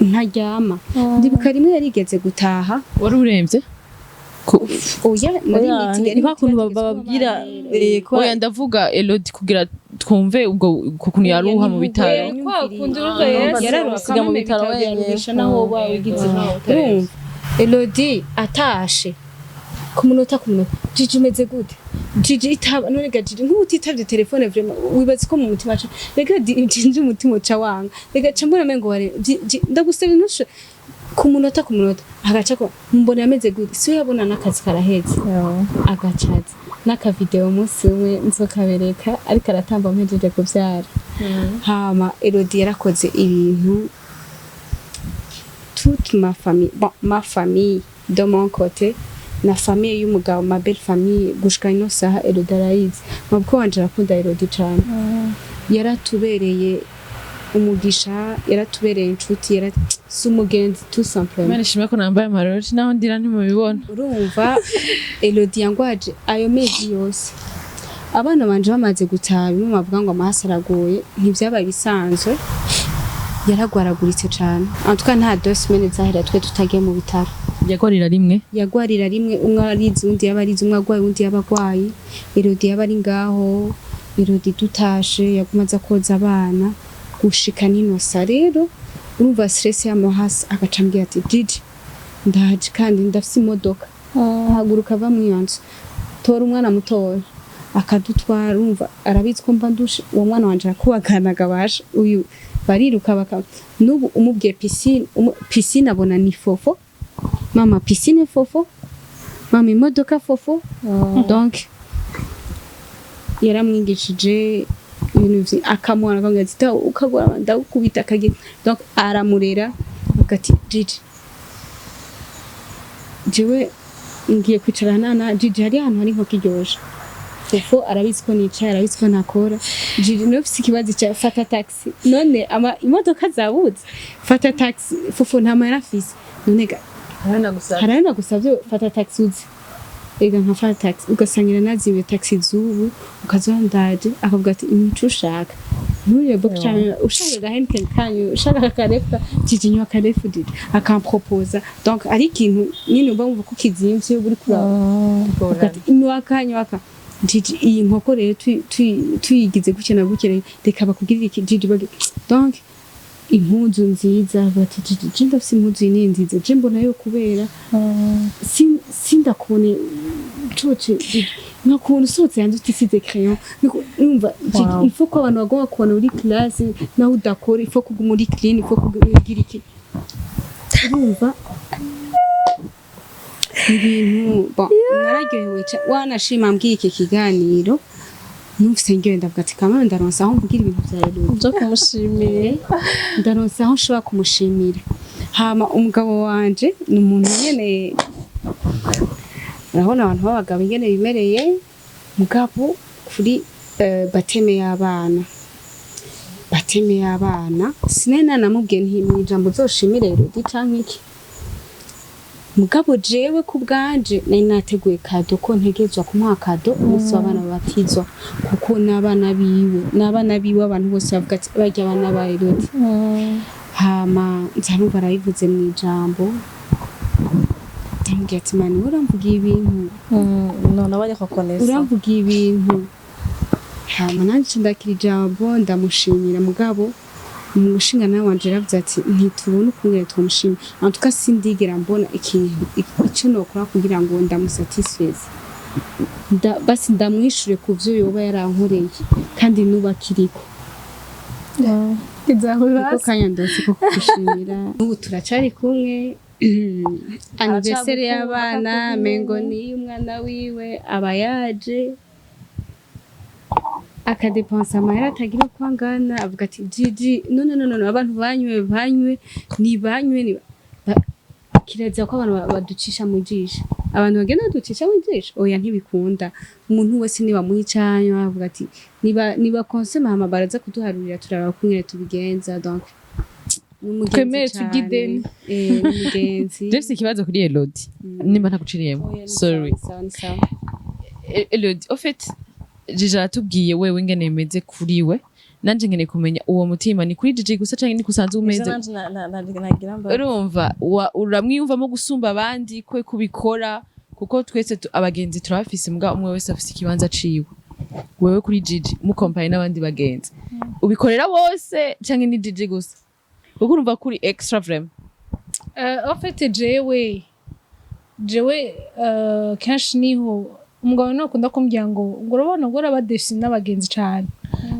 Ntaryama. Ndibuka rimwe yarigeze gutaha. Wari uremvye? Oya, muri Oya, meeting. Ni kwa kuntu bababwira ko Oya, ndavuga Elodie, kugira twumve ubwo ukuntu yaruha mu bitaro. Kwa kundi urumva yari Yararuha. Asiga mu bitaro wenyene. Yaruhisha naho woba ugize, urumva Elodie atashe, ku munota ku munota: "Jiji, umeze gute? Jiji, itaba." None ga Jiji, nk'ubu utitavye telefone vraiment, wibaza ko mu mutima ca rega Jiji umutima uca wanga, rega ca mbona mengo ware. Ndagusaba ntushe ku munota ku munota, agaca ko mbona yameze gute, siwe yabona n'akazi karaheze, agacaza n'akavideo. Umunsi umwe nzokabereka ariko aratamba mpejeje kuvyara. Hama Elodie yarakoze ibintu toute ma famille, bon, ma famille de mon côté na famille y'umugabo, ma belle famille, gushika ino saha Elodie arayizi. Mabukwe wanje arakunda Elodie cane. Yaratubereye umugisha, yaratubereye inshuti, si umugenzi tout simplement. Imana ishimwe ko nambaye amarori, naho ndira ntimubibona. Urumva, Elodie yangwaje ayo mezi yose. Abana banje bamaze gutaha, bimwe bavuga ngo amahasi aragoye, ntivyabaye bisanzwe, yaragwaraguritse cane. En tout cas, nta 2 semaines zahera twe tutagiye mu bitaro. Yagwarira rimwe? Yagwarira rimwe. Umwe arize, undi yaba arize, umwe agwaye, undi yaba agwaye, Elodie yaba ari ngaho. Elodie dutashe yaguma aza koza abana gushika ninosa. Rero urumva stress y'amahasi, agaca ambwira ati: "Jiji, ndaje kandi ndafise imodoka." Haguruka ava mu iyo nzu, tora umwana mutoya, akadutwara. Urumva arabizi ko mba ndushe. Uwo mwana wanje arakubaganaga, basha uyu bariruka baka n'ubu umubwiye piscine, piscine abona ni fofo: "Mama, piscine fofo, mama, imodoka fofo." Donc yaramwigishije ibintu akamuhana, akamubwira ati: "Ta ukagora ndagukubita." Akagira, donc aramurera, avuga ati: "Jiji, jewe ngiye kwicara nana Jiji, hari ahantu hari inkoko iryoshe." Fofo arabizi ko nicaye, arabizi ko ntakora. "Jiji, niba ufise ikibazo cya, fata taxi." None ama imodoka zabuze? "Fata taxi." Fofo nta mahera afise. None ga harayo nagusavye, fata taxi uze. Ega nkafata taxi, ugasangira naziwe taxi z'ubu, ukazoba ndaje, akavuga ati: "Imico ushaka nturiye bwo cyane, ushaka agahenken kanyu, ushaka akarefa, Jiji, nywa akarefu." Jiji akamproposa. Donc ari ikintu nyine uba wumva ko kizimvye, uri kuraba ati: "Nywaka, nywaka Jiji, iyi nkoko rero tuyigize gutya na gutya, reka bakugirire iki Jiji." Donc impuzu nziza, bati: "Jiji, je ndafise impuzu iyi ni nziza, je mbona yo kubera sindakubone coce nkakubona usohotse hanze utisize crayon." Numva Jiji, il faut ko abantu bagomba kubona uri classe naho udakora, il faut kuguma uri clean, il faut kugira iki. Urumva ibintu, bon, nararyohewe wanashima mbwiye iki kiganiro, numvise ngewe ndavuga ati: "Kamwe ndaronsa aho mvugira ibintu vya Elodie Byo kumushimira." Ndaronsa aho nshobora kumushimira. Hama umugabo wanje ni umuntu nyene, urabona abantu b'abagabo ingene bimereye, mugabo kuri baptême y'abana, baptême y'abana, sinari nanamubwiye nti mw'ijambo uzoshimire Elodie canke iki. Mugabo jewe ku bwanje nari nateguye cadeau, ko ntegerezwa kumuha cadeau umunsi w'abana babatizwa, kuko n'abana biwe, n'abana biwe, abantu bose bavuga ati: "Barya abana ba Elodie." Hama nza numva arabivuze mu ijambo, ndamubwira ati: "Mani, uramvugiye ibintu." None abari reconnaissant. "Uramvugiye ibintu." Hama nanje ndakira ijambo, ndamushimira. Mugabo umushinga nawe wanje yaravuze ati: "Ntitubona ukungene twomushimira." En tout cas, sindigera mbona ikintu ico nokora kugira ngo ndamusatisfeze, basi ndamwishure ku vyo yoba yarankoreye, kandi n'ubu akiriko. Niko kanya ndose ko kugushimira. N'ubu turacari kumwe. Anniversaire y'abana, mengo ni umwana wiwe, aba yaje akadepansa amahera atagira uko angana, avuga ati: "Jiji, no no no no, abantu banywe, banywe, ni banywe, ni kirazira ko abantu baducisha mu jisho, abantu bagenda baducisha mu jisho." Oya, ntibikunda. Umuntu wese niba muha icanywa, avuga ati: "Niba consomma." Hama baraza kuduharurira, turaraba kungene tubigenza. Donc ni umugenzi Twemere cane. turye ideni. Eh, ni umugenzi. Jefise ikibazo kuri Elodie, nimba ntaguciriyemo. Oya, ni Sorry. sawa, ni sawa. Elodie, au fait Jiji aratubwiye wewe ingene bimeze kuri we. Nanje nkeneye kumenya uwo mutima ni kuri Jiji gusa canke ni kusanzwe umeze? Nanje nagira mba. Urumva uramwiyumvamo gusumba abandi kwe kubikora, kuko twese abagenzi turabafise, mbwa umwe wese afise ikibanza ciwe. Wewe kuri Jiji, mukompaye n'abandi bagenzi, ubikorera bose canke ni Jiji gusa? Kuko urumva kuri extra vraiment. En fait, jewe kenshi niho umugabo niwe akunda kumbwira ngo urabona ngo urabadesi n'abagenzi cane.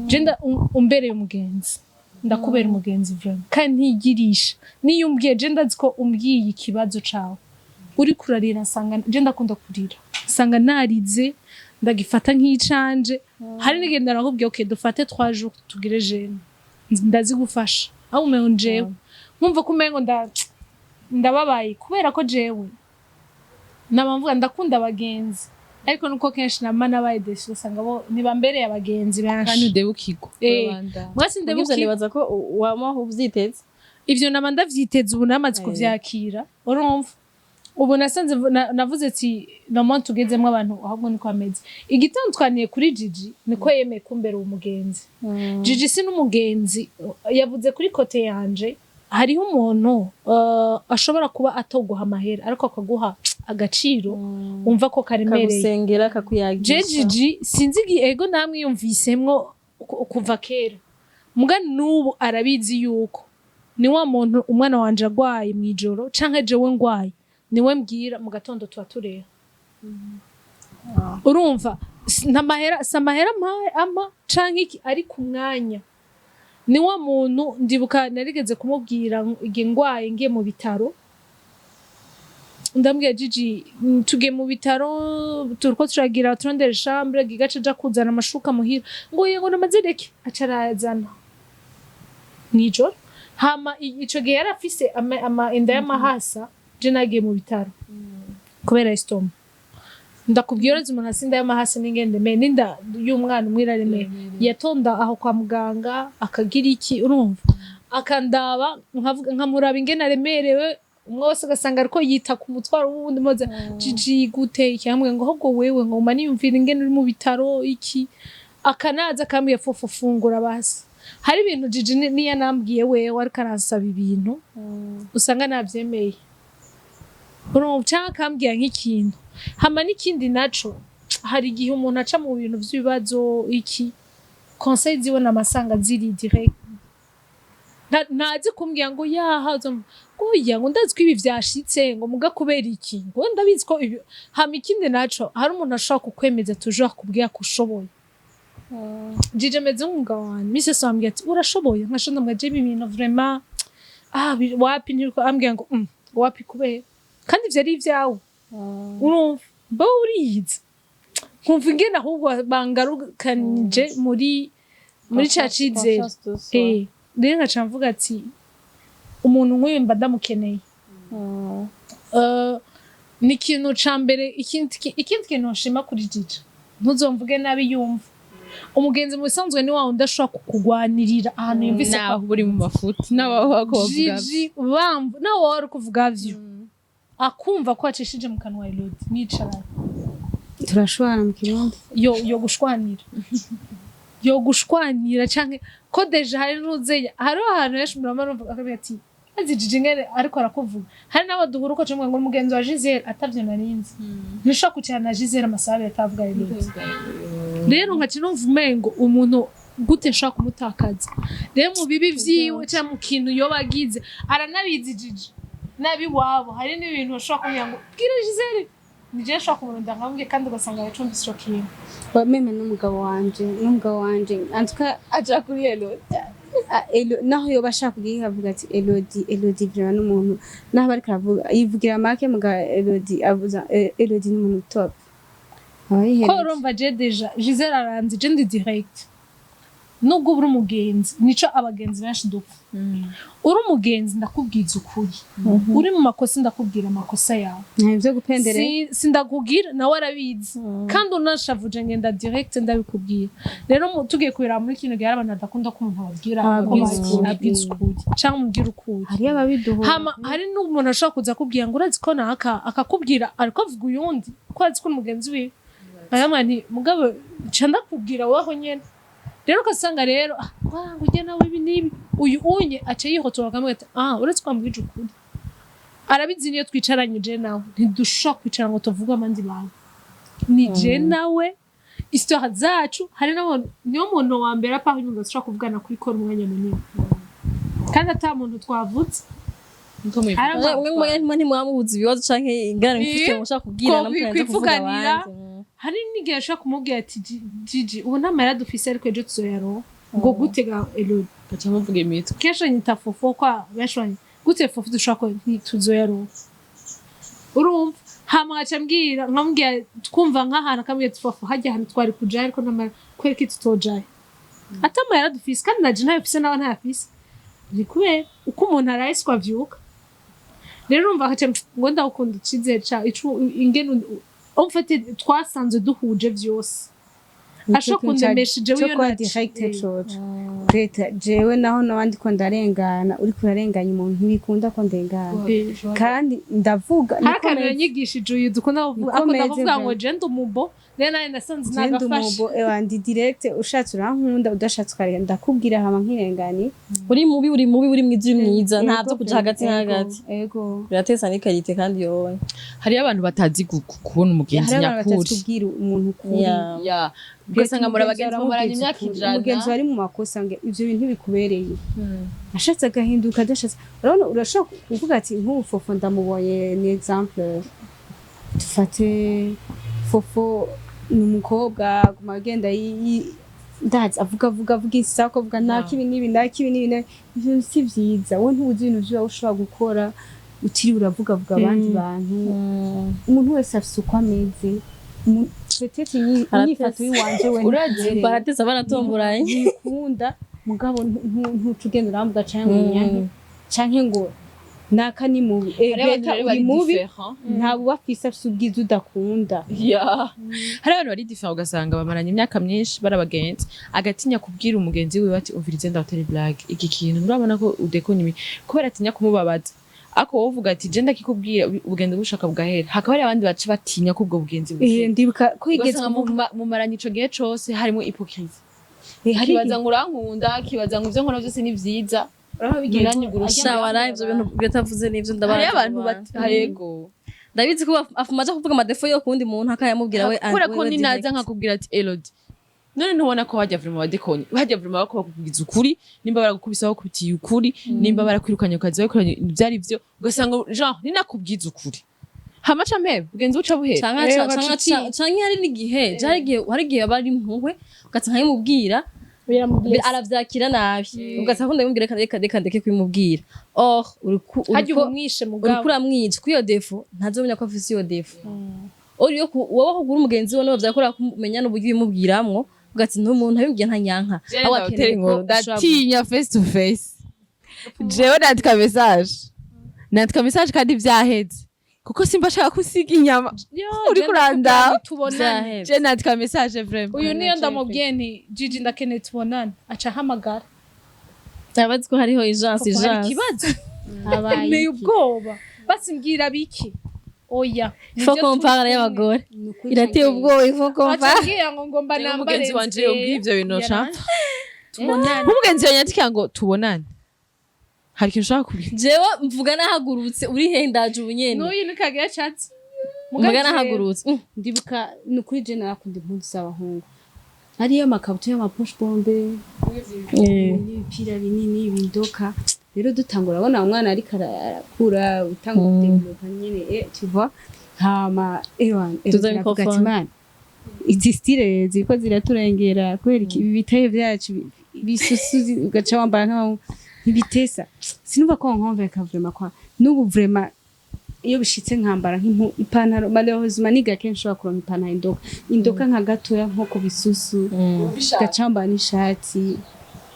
Je umbereye umugenzi, ndakubera umugenzi vraiment, kandi ntigirisha. Niyo umbwiye, je ndazi ko umbwiye ikibazo cawe uri kurarira, nsanga je ndakunda kurira, nsanga narize, ndagifata nk'icanje. Hari n'igihe narakubwiye: "Okay, dufate 3 jours tugire jeûne, ndazigufasha." Aho umengo njewe nkumva ko umengo ndababaye kubera ko jewe naba mvuga ndakunda abagenzi, ariko nuko kenshi nama nabaye déçue, usanga bo ntibambereye abagenzi Kandi benshi. udebukirwa. Mwasi Ivyo ndebukirwa. Nibaza ko wama uvyiteze. Ivyo naba ndavyiteze, ubu namaze kuvyakira. Urumva ubu nasanze navuze ati nomo tugezemwo abantu ahubwo niko ameze. Igitandukaniye kuri Jiji niko yemeye kumbera uwo mugenzi. Jiji si n'umugenzi yavuze kuri côté yanje. Hariho umuntu ashobora kuba atoguha amahera, ariko akaguha agaciro wumva ko karemereye. Kagusengera, Je kakuyagisha. Jiji sinzi igihe ego namwiyumvisemwo kuva kera, muga n'ubu arabizi yuko ni wa muntu umwana wanje agwaye mw'ijoro canke jewe ngwaye, niwe mbwira mu gatondo tuba tureba. Urumva nta mahera, si amahera ampa canke iki, ariko umwanya ni wa muntu. Ndibuka narigeze kumubwira igihe ngwaye ngiye mu bitaro, ndambwira: "Jiji, tugiye mu bitaro, turiko turagira turondera chambre." Gigaca aja kuzana amashuka muhira, ngo yego namaze reke, aca arayazana mw'ijoro. Hama ico gihe yari afise inda y'amahasa, je nagiye mu bitaro kubera estomac. Ndakubwira, uretse umuntu afise inda y'amahasa n'ingende me n'inda y'umwana umwe iraremeye, yatonda aho kwa muganga akagira iki, urumva akandaba, nkavuga, nkamuraba ingene aremerewe. Umwe wese ugasanga ariko yita ku mutwaro w'uwundi. Moza: "Jiji, gute iki?" Ambwira ngo: "Ahubwo wewe ngo nguma niyumvira ingene uri mu bitaro iki." Akanaza akambwira: "Fofo, fungura basi." Hari ibintu Jiji niyo anambwiye wewe ariko aransaba ibintu, usanga navyemeye, urumva, canke akambwira nk'ikintu. Hama n'ikindi naco, hari igihe umuntu aca mu bintu vy'ibibazo iki, conseil ziwe namasanga ziri direct. Ntazi kumbwira ngo yaha ngo oya, ngo ndazi ko ibi vyashitse, ngo muga kubera iki, ngo ndabizi ko ibi. Hama ikindi naco, hari umuntu ashobora kukwemeza toujours, akubwira ko ushoboye. Jiji ameze nk'umugabo wanje. Misi yose wambwira ati: "Urashoboye." Nkaca ndamubwira: "Je ibi bintu vraiment, wapi ntiriko." Ambwira ngo wapi kubera kandi ivyo ari ivyawe, urumva mba uriyizi." Nkumva ingene ahubwo bangarukanije muri ca cizere. Confiance de soi. Rero nkaca mvuga ati umuntu nk'uyu mba ndamukeneye. Ni ikintu ca mbere. Ikindi kintu nshima kuri Jiji, ntuzomvuge nabi, yumva umugenzi mu bisanzwe ni wa wundi ashobora kukugwanirira ahantu yumvise ko Naho uri mu mafuti naho bavuga. Jiji bamvu nawe wari kuvuga vyo akumva ko wacishije mu kanwa Elodie mwicaranye. Turashwana mu Kirundi. Yo gushwanira canke ko déjà hari n'uzeya, hariho ahantu henshi murama numva akavuga ati: "Azi Jiji ngene ariko arakuvuga." Hari n'abo duhura uko cumwe ngo umugenzi wa Gisele atavyo narinzi, ntushobora kwicarana na Gisele amasaha abiri atavuga Elodie. Rero nkaca numva umengo umuntu gute nshobora kumutakaza? Rero mu bibi vyiwe canke mu kintu yoba agize, aranabizi Jiji nabi wabo. Hari n'ibintu bashobora kumubwira ngo: "Bwira Gisele." Ni jewe nshobora kumurunda nkamubwira, kandi ugasanga yacumvise ico kintu. Même n'umugabo wanje en tout cas aja kuri Elodie. Ah, naho yoba ashaka kugira avuga ati Elodie, Elodie vraiment n'umuntu, naho bariko aravuga yivugira make, muga Elodie avuza Elodie n'umuntu top. Ko Abayihereje. Urumva je déjà Gisele aranzi, je ndi direct. Nubwo uri umugenzi, nico abagenzi benshi dupfa. Uri umugenzi ndakubwiza ukuri, uri mu makosa ndakubwira amakosa yawe. Nta byo gupendere. Sindakubwira, nawe arabizi, kandi unashavuje ngenda direct ndabikubwira. Rero tugiye kubiraba muri kino gihe, hari abantu badakunda ko umuntu ababwira Ababwiza ko ukuri. abwiza ukuri cyangwa umubwira ukuri. Hariyo ababiduhura. Hama hari n'umuntu ashobora kuza akubwira ngo: "Urazi ko naka," akakubwira ariko avuga uyundi ko azi ko uri mugenzi wiwe. Nkayamwa nti mugabo nca ndakubwira waho nyene. Rero ugasanga rero ah ngo ujye nawe ibi n'ibi, uyu unye aca yihotora, akamubwira ati ah, uretse ko wambwije ukuri, arabizi. Niyo twicaranye je nawe, ntidushobora kwicara ngo tuvuge abandi bantu, ni je nawe, histoire zacu. Hari n'abantu, niyo muntu wa mbere apaho inyuma dushobora kuvugana kuri kora umwanya munini kandi ata muntu twavutse. Niko mubivuga. Mwe mwe ntimwamubuza ibibazo canke ingorane mufite mushaka kubwira Ko na mukarenza kuvuga kwivuganira. abandi. Hari n'igihe ashobora kumubwira ati Gigi, ubu nta mahera dufise, ariko ejo tuzoyaronka. Ngo gute ga Elodie? Gaca muvuga imitwe. Kenshi anyita Fofo, kwa benshi banyita gute Fofo, dushobora ko ntituzoyaronka, urumva? Hama nkaca mbwira, nkamubwira, twumva nk'ahantu, akambwira ati Fofo, hajya ahantu twari kujayo, ariko nta mahera, kubera iki tutojayo ata mahera dufise? Kandi naje ntayo mfise, nawe ntayafise. Ni kubera uko umuntu araye siko avyuka. Rero urumva akaca ngo ndawukunda icizere ca icu ingene en fait twasanze duhuje vyose, ashobora kundemesha jewe cyo iyo kuba naci- direct coco Greta, jewe naho nabandi ko ndarengana, uriko urarenganya umuntu, ntibikunda ko ndengana kandi ndavuga. Hari Niko akantu meze. yanyigishije uyu dukunda kuvuga, Niko akunda meze kuvuga ngo vraiment. je ndi umubo. Rero nawe nasanze Je ndi nagafashe. umubo, ewa ndi direct, ushatse urankunda, udashatse ukareka, ndakubwira hama nkirengani. Uri mubi, uri mubi, uri mwiza, uri mwiza, nta byo kuja hagati na hagati. Ego. Biratesa ni qualité kandi yowe. Hariyo abantu batazi kubona umugenzi Hari abantu batazi nyakuri. kubwira umuntu ukuri. Ya, ugasanga muri abagenzi mumaranye imyaka 100. Umugenzi wari mu makosa, ngo ivyo bintu bikubereye, ashatse agahinduka, adashatse, urabona, urashobora kuvuga ati nk'ubu Fofo ndamubonye, ni exemple, dufate Fofo ni umukobwa aguma agenda ndazi avuga avuga avuga isako, avuga naka ibi n'ibi, naka ibi n'ibi ivyo si vyiza. Wowe ntuzi ibintu vyawe ushobora gukora utiriwe uravuga avuga abandi bantu. Umuntu wese afise uko ameze. Peut-être inyifato y'iwanje we Urazi, Baratesa, baratomboranye. Ntibikunda, mugabo ntuca ugenda urambuga canke ngo unyanke canke ngo naka ni mubi. Hariyo abantu Greta, rero uri bari mubi, différent. nta buba afise, afise ubwiza udakunda. Ya, hari abantu bari différent, ugasanga bamaranye imyaka myinshi bari abagenzi, agatinya kubwira umugenzi wiwe ati umvirize ndabatera blague, iki kintu nturabona ko udekona ibi, kubera atinya kumubabaza. Ariko wowe uvuga ati je ndakikubwira, ubugenzi bushaka bugahera. Hakaba hari abandi baca batinya ko ubwo bugenzi buhera. Ndibuka ko yigeze Ugasanga mumaranye ico gihe cose harimo hypocrisie. Hari Kibaza ngo urankunda, kibaza ngo ivyo nkora vyose ni vyiza, nanyugurusha. Shawara, ivyo bintu Greta avuze nivyo ndabara. Hariyo abantu harego. Ndabizi ko afumaje kuvuga ama défauts yo kuwundi muntu akayamubwira we. Kubera ko Wewe ninaza direct. nkakubwira ati Elodie, none ntubona ko hajya vraiment badekonye, hajya vraiment bako bakubwiza ukuri, nimba baragukubise bakubitiye ukuri, nimba barakwirukanye ku kazi bakwirukanye, byari byo. Ugasanga genre ninakubwiza ukuri hamaca mpebe ugenzi uca buhera. Canke canke hari n'igihe hari igihe aba ari impuhwe, ugaca nkabimubwira, aravyakira nabi, ugaca akunda bimubwira, reka reka reka ndeke kubimubwira. Or uriko Harya uriko umwishe mugabo. Uriko uramwica kuri iyo défaut, ntazomenya ko afise iyo défaut. Uri yo wowe kugura umugenzi we niwe vyakora kumenya n'uburyo ubimubwiramwo, ugati n'umuntu abimubwiye ntanyanka. Aho akeneye ko ushobora Ndatinya face to face. Jewe nandika message kandi vyaheze, kuko simba shaka kusiga inyama uriko urandaba. Tubonane. Vyaheze. Je nandika message vraiment. Uyu niyo ndamubwiye nti Gigi, ndakeneye tubonane, aca ahamagara. Ndabazi ko hariho urgence. Kuko hari Urgence. ikibazo Habaye nteye iki? Ubwoba basi mbwira biki oya. Faut qu'on parle y'abagore irateye ubwoba, il faut qu'on parle. Acambwira ngo ngomba Jewe nambare. umugenzi wanje yobwiye ivyo bintu ca Tubonane. Nk'umugenzi yanyandikira ngo tubonane, hari ikintu ushaka kubwira. Jewe mvuga nahagurutse, uri he? Ndaje ubu nyene. N'uyu ni kagira chatsi. Mvuga nahagurutse. Ndibuka ni ukuri, je narakunda impuzu z'abahungu, hariyo amakabutura y'ama poche bombe n'ibipira binini bindoka. Rero dutangura, urabona umwana ariko arakura, utangura kudevelopa nyene, tu vois, hama ewa Tuza aravuga ati microphone. Man, izi style ziriko ziraturengera kubera iki? Ibi bitaye vyacu bisusu ugaca wambara nk'aho ntibitesa. Sinumva ko nkonveka vraiment kwa n'ubu vraiment iyo bishitse nkambara nk'impu ipantaro, malheureusement ni gake nshobora kuronka ipantaro indoka indoka nka gatoya nko ku bisusu, ugaca wambara n'ishati,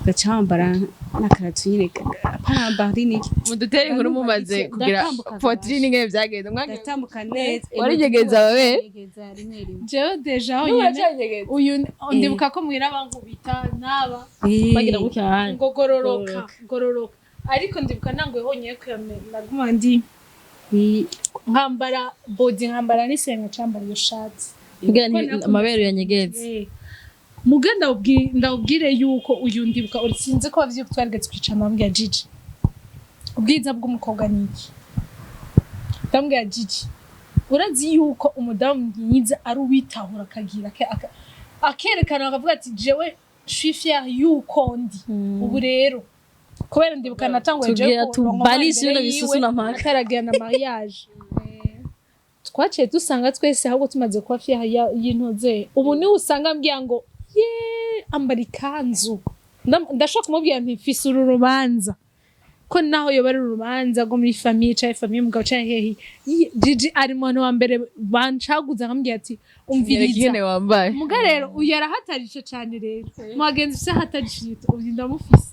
ugaca wambara n'akarato nyine, apana niki. Mudutere inkuru mumaze kugira Ndatambuka. poitrine ingene vyagenze mwagiye Ndatambuka neza. Warigegeza ababere? Nyegeza rimwe rimwe. Jewe déjà aho nyene uyu ndibuka ko mwira bankubita n'aba Bagira gutya hano. Ngo gororoka gororoka, ariko ndibuka nangoye honyine kuyame, naguma ndi nkambara body, nkambara n'isenga, cambara iyo shati. Kugira Ko nakunda amabere yanyegeze. Muga ndawubwire yuko uyu ndibuka sinzi ko bavyibuka, twarigeze kwicara, ndamubwira: "Jiji, ubwiza bw'umukobwa ni iki?" Ndamubwira: "Jiji, urazi yuko umudamu mwiza ari uwitahura, akagira akerekana, akavuga ati jewe je suis fière yuko ndi." Ubu rero kubera ndibuka natanguye jewe Tugira kuronka tubalishe imbere bino bisusu yiwe, na mpaka. ataragira na mariage, twaciye dusanga twese ahubwo tumaze kuba fière y'intoze. Ubu niwe usanga ambwira ngo ye ambara ikanzu. Ndashobora kumubwira nti mfise uru rubanza, ko naho yoba ari urubanza rwo muri famille canke famille mugabo canke hehe, Gigi ari mu bantu wa mbere bancaguza, nkambwira ati Nyereka umviriza ingene wambaye. Muga rero uyu arahatarishe cane. Rero mu bagenzi ufise ahatarishije, uyu ndamufise.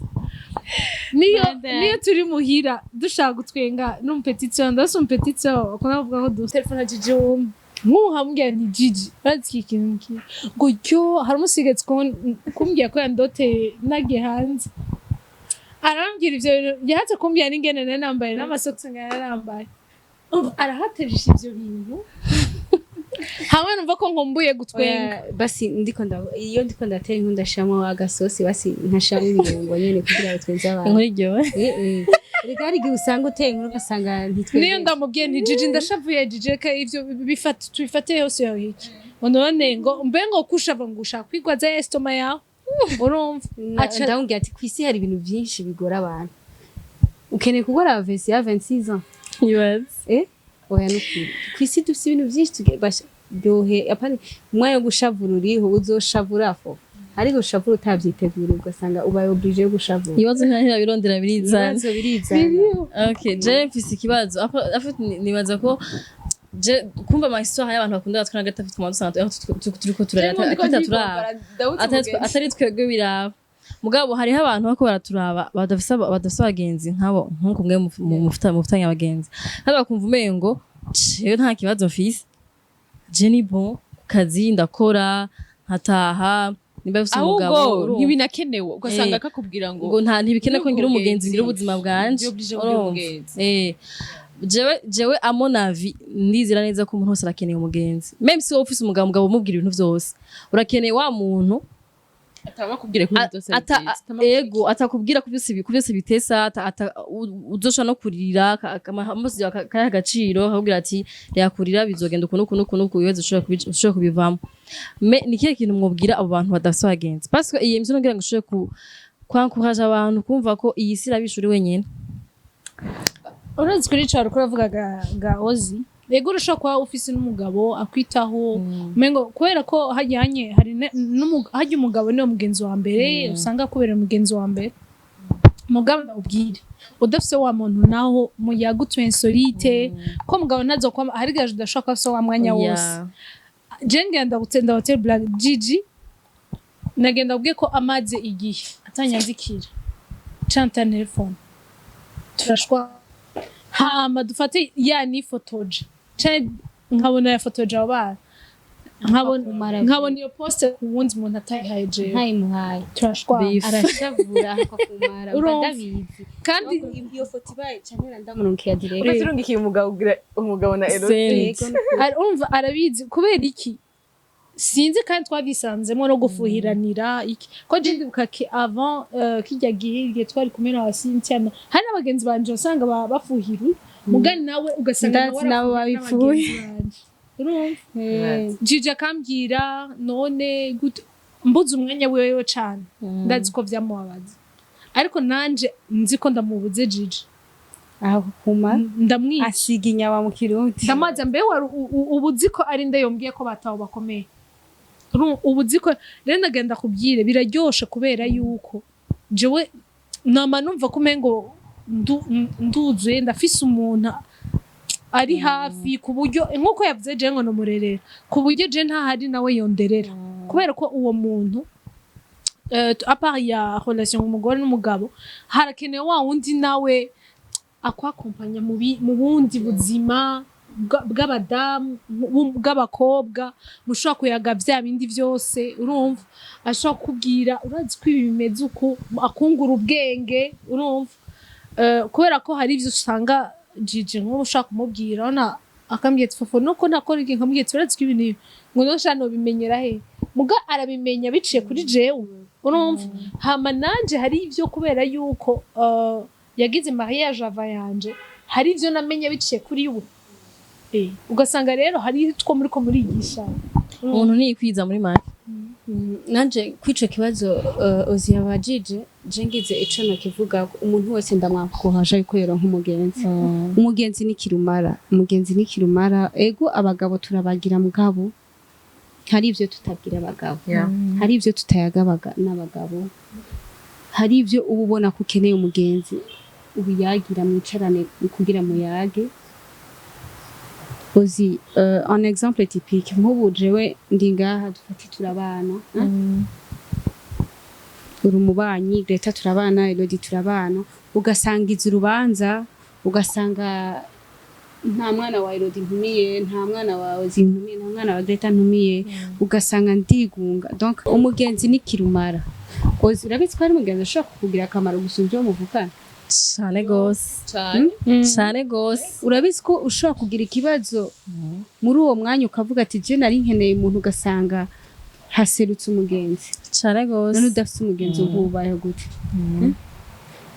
Niyo turi muhira dushaka gutwenga n'umupetite, ndase umupetite akunda kuvuga ko du telefone ya Gigi wumwe, nk'ubu nkamubwira nti: "Gigi, urazi iki kintu ki?" Ngo ryo hari umusigetse kumbwira ko yandoteye nagiye hanze, arambwira ivyo bintu yahatse kumbwira n'ingene nari nambaye n'amasokisi ngana nambaye. Umva, arahatarisha ivyo bintu hamwe numva ko nkumbuye gutwenga. Oya, basi ndiko iyo ndiko ndatera inkuru ndashiramo agasosi, basi nkashiramo ibirungo nyene kugira ngo twenze abantu. Inkuru iryohe. Reka, hari igihe usanga uteye inkuru ugasanga ntitwenze. Niyo ndamubwiye nti: "Jiji, ndashavuye, Jiji, reka ivyo bifate tubifate yose yawe iki." Ngo none ngo mbe ngo kushava ngo ushaka kwigwaza estomac yawe, urumva? Ndamubwira ati kw'isi hari ibintu byinshi bigora abantu, ukeneye kugora AVC ya 26 ans? Ibaze. Oya, nukuri kw'isi dufise ibintu byinshi ryohe apana umwanya wo gushavura uriho, uzoshavura fo, ariko ushavura utavyitegura, ugasanga ubaye obligé yo gushavura. Ibibazo ntibirondera birizana. Ibibazo birizana. Okay, je mfise ikibazo. Apo nibaza ko je kumva ama histoire y'abantu bakunda twe na gatatu twuma dusanga turiko turarata turaba atari twebwe biraba, mugabo hariho abantu bako baraturaba badafise abagenzi nkabo, nkuko mwe mufitanye abagenzi, kandi bakumva umengo jewe nta kibazo mfise, je ni bon ku kazi, ndakora nkataha, nimba mfise umugabo, Ahubwo urumva. ntibinakenewe, ugasanga akakubwira ngo Ngo nta ntibikene ko ngira umugenzi, ngira umugenzi. ubuzima bwanje. Obligé kugira Urumva? umugenzi. Jewe à mon avis ndizera neza ko umuntu wese arakeneye umugenzi, même si wowe ufise umugabo, umubwira ibintu vyose, urakeneye wa muntu ataba akubwira ko ibintu byose ari byiza. Ego, atakubwira ku byose bitesa, uzoshobora no kurira amaso yawe akayaha agaciro, akakubwira ati yakurira bizogenda uku n'uku n'uku n'uku, ibibazo ushobora kubivamo. Mais ni kihe kintu mwobwira abo bantu badafise abagenzi? Parce que iyi émission ngira ngo ushobore ku kwankuraje abantu kumva ko iyi si irabisha uri wenyene. Urazi kuri ico wariko uravuga ga ozi, ego, urashobora kuba ufise n'umugabo akwitaho, umengo kubera ko hajyanye hari harya umugabo niwe mugenzi wa mbere, usanga akubera mugenzi wa mbere. Mugabo ndawubwire, udafise wa muntu naho muyagutuye insolite, ko mugabo ntazokwama hari gaje, udashobora kuba afise wa mwanya wose. Je ngenda gutenda hotel Black Gigi, nagenda ubwiye ko amaze igihe atanyandikira canke telefone, turashwa, hama dufate ya nifotoje canke nkabona yafotoje abo bana, nkabona Akumara nkabona iyo poste ku wundi muntu atayihaye jewe, ntayimuhaye. Turashwana. Beef. Arashavura akakumara. Urumva. Ndabizi. Kandi iyo foto ibaye canke ndamurunkiya direct. Ufite urungikiye umugabo umugabo na Elodie. Send. Urumva arabizi kubera iki sinzi, kandi twabisanzemo no gufuhiranira iki, ko je ndibuka ki avant kijya gihe, igihe twari kumwe na Cynthia, hari n'abagenzi banje usanga bafuhira, mugani nawe ugasanga Ndazi nawe nabo arafuhira babipfuye. n'abagenzi banje. Urumva Gigi akambwira none gute mbuze umwanya wiwe cane, ndazi ko vyamubabaza, ariko nanje nzi ko ndamubuze Gigi. Aho kuma Ndamwica. Asiga inyama mu Kirundi. Ndamaza mbe wari ubu uzi ko ari nde yombwiye ko bataho bakomeye. Ubu uzi ko rero ndagenda kubwire biraryoshe, kubera yuko jewe nama numva ko umengo nduzuye, ndafise umuntu ari hafi, ku buryo nk'uko yavuze je ngo nomurerera, ku buryo je ntahari nawe yonderera, kubera ko uwo muntu à part ya relation umugore n'umugabo, harakenewe wa wundi nawe akwakompanya mu bundi buzima bw'abadamu, bw'abakobwa, mushobora kuyaga vya bindi vyose. Urumva ashobora kukubwira urazi ko ibi bimeze uku, akungura ubwenge. Urumva, kubera ko hari ivyo usanga Gigi nk'ubu ushaka kumubwira, urabona. Akambwira ati: "Fofo, nuko ntakora iki?" Nkamubwira ati: "Urazi ko ibi n'ibi." Ngo: "No sha, nobimenyera he?" Muga arabimenya biciye kuri jewe, urumva. Hama nanje hari ivyo, kubera yuko yagize mariage avant yanje, hari ivyo namenye biciye kuri we. Ugasanga rero hari two muriko murigisha. Umuntu ntiyikwiza muri make. Nanje kwico kibazo Ozi yabajije, je ngize ico nokivuga: umuntu wese ndamwakuhaje yuko yoronka umugenzi. Umugenzi ni kirumara, umugenzi ni kirumara. Ego, abagabo turabagira, mugabo hari ivyo tutabwira abagabo, hari ivyo tutayagabaga n'abagabo, hari ivyo uba ubona ko ukeneye umugenzi ubiyagira, mwicarane kugira muyage. Uzi, un exemple typique, nk'ubu jewe ndi ngaha, dufate turabana, uri umubanyi, Greta turabana, Elodie turabana, ugasanga izi urubanza, ugasanga nta mwana wa Elodie ntumiye, nta mwana wa Ozi ntumiye, nta mwana wa Greta ntumiye, ugasanga ndigunga. Donc umugenzi ni kirumara. Ozi, urabizi ko hari umugenzi ashobora kukugira akamaro gusumba ibyo muvukana? Cane gose. Cane. Cane gose. Urabizi ko ushobora kugira ikibazo muri uwo mwanya, ukavuga ati: "Je nari nkeneye umuntu," ugasanga haserutse umugenzi. Cane gose. None udafise umugenzi uba ubayeho gute?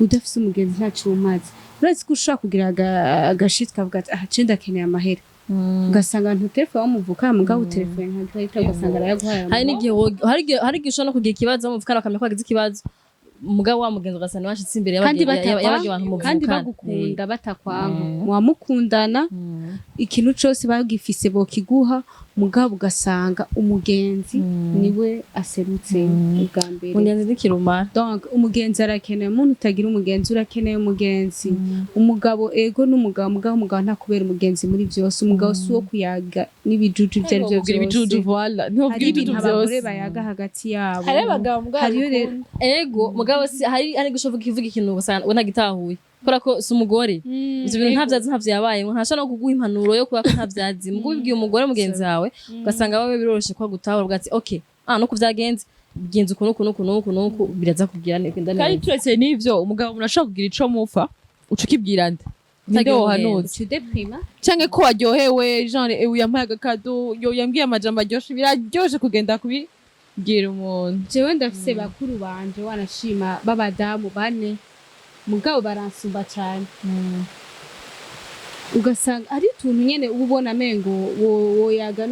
Udafise umugenzi ntaco umaze. Urazi ko ushobora kugira agashitsi kavuga ati: "Aha, je ndakeneye amahera," ugasanga ntutelefone wamuvuka, mugabo utelefone nka Greta, ugasanga arayaguhaye. Hari n'igihe hari igihe ushobora no kugira ikibazo muvukana, bakamenya ko wagize ikibazo, mugabo wa mugenzi ugasanga niwe washitse imbere kandi y'abandi bantu batakwa kandi muvukana. bagukunda batakwanga, muwamukundana, ikintu cose bagifise bokiguha, mugabo ugasanga umugenzi niwe aserutse ubwa mbere. Umugenzi ni kirumara. Donc umugenzi arakenewe. Umuntu utagira umugenzi, urakeneye umugenzi. Umugabo, ego, n'umugabo, mugabo umugabo ntakubera umugenzi muri byose. Umugabo si uwo kuyaga n'ibijuju ibyo ari byo Ntiwovugira ibijuju. byose. Voilà, ntiwovugira Hari ibijuju ibintu abagore byose. bayaga hagati yabo. Hari abagabo mbwa Hariyo rero Ego, mugabo si hari gushoboka ivuga ikintu ugasanga we ntagitahuye, kubera ko si umugore, ivyo bintu ntavyazi, ntavyo yabayemo, ntashobora no kuguha impanuro yo kuba ko ntavyazi. Mugo ubibwiye umugore mugenzi wawe, ugasanga wewe biroroshe ko agutahura, uvuga ati: "Okay, ah, nuko vyagenze, bigenze uku nuku nuku nuku nuku," biraza kugira neza. Kandi turetse n'ivyo, umugabo umuntu kugira ico mupfa, uca ukibwira nde? Ninde Utagira wohanuza? Udeprima. Canke ko waryohewe, genre ewe yampaye agakado, yo yambwiye amajambo aryoshe, biraryoshe kugenda kubibwira umuntu. Jewe ndafise bakuru banje, wanashima, b'abadamu bane, mugabo baransumba cyane. Ugasanga ari utuntu nyene uba ubona amengo woyaga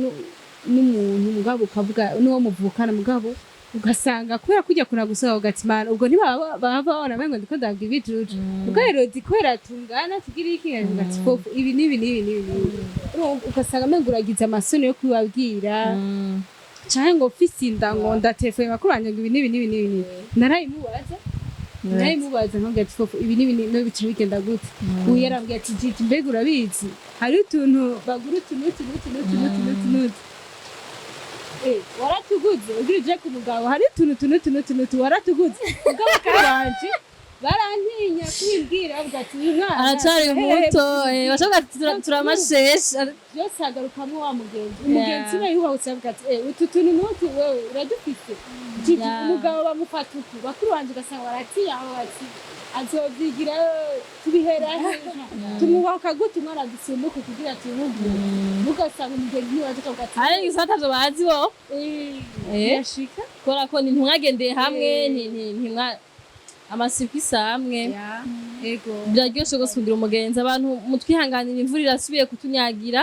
n'umuntu, mugabo ukavuga n'uwo muvukana, mugabo ugasanga kubera kujya kuna gusohoka ugati: "Mana, ubwo ntibaba baba babona amengo ndiko ndavuga ibijuju." Ubwo rero kubera tungana, tugira iki, nkavuga ati: "Fofo, ibi n'ibi n'ibi n'ibi n'ibi." Urumva, ugasanga amengo uragize amasoni yo kubibabwira, canke ngo mfise inda, ngo ndatelefone bakuru banje ngo ibi n'ibi n'ibi n'ibi n'ibi. Narayimubaza nkabwira ati: "Fofo, ibi n'ibi n'ibi bica bigenda gute?" Uyu yarambwiye ati: "Jiji, mbega urabizi, hari utuntu bagura, utu n'utu n'utu n'utu n'utu n'utu n'utu. Waratuguze ugira uje ku mugabo, hari utuntu utu n'utu n'utu n'utu waratuguze." Mugabo banje barantinya kubimbwira, bavuga ati: "Uyu mwana Aracari muto." Bashoboka ati: "Turamasheshe." Byose hagarukamo wa mugenzi. Umugenzi nawe yuhawutse avuga ati: "Utu tuntu n'utu wewe uradufite Gigi." Umugabo bamufata uku, bakuru banje ugasanga baratinya aho, bati: "Azovyigira, tubihera he? Tumwubaka gute umwana dusimbuke kugira tumubwire?" Ugasanga umugenzi niwaje akavuga ati Hari igisata atavyo bazi bo. Birashika. Kubera ko ntimwagendeye hamwe, ntimwa amasirkwisi amwe. Ego. Biraryoshe gose kugira umugenzi. Abantu mutwihanganira, imvura irasubiye kutunyagira,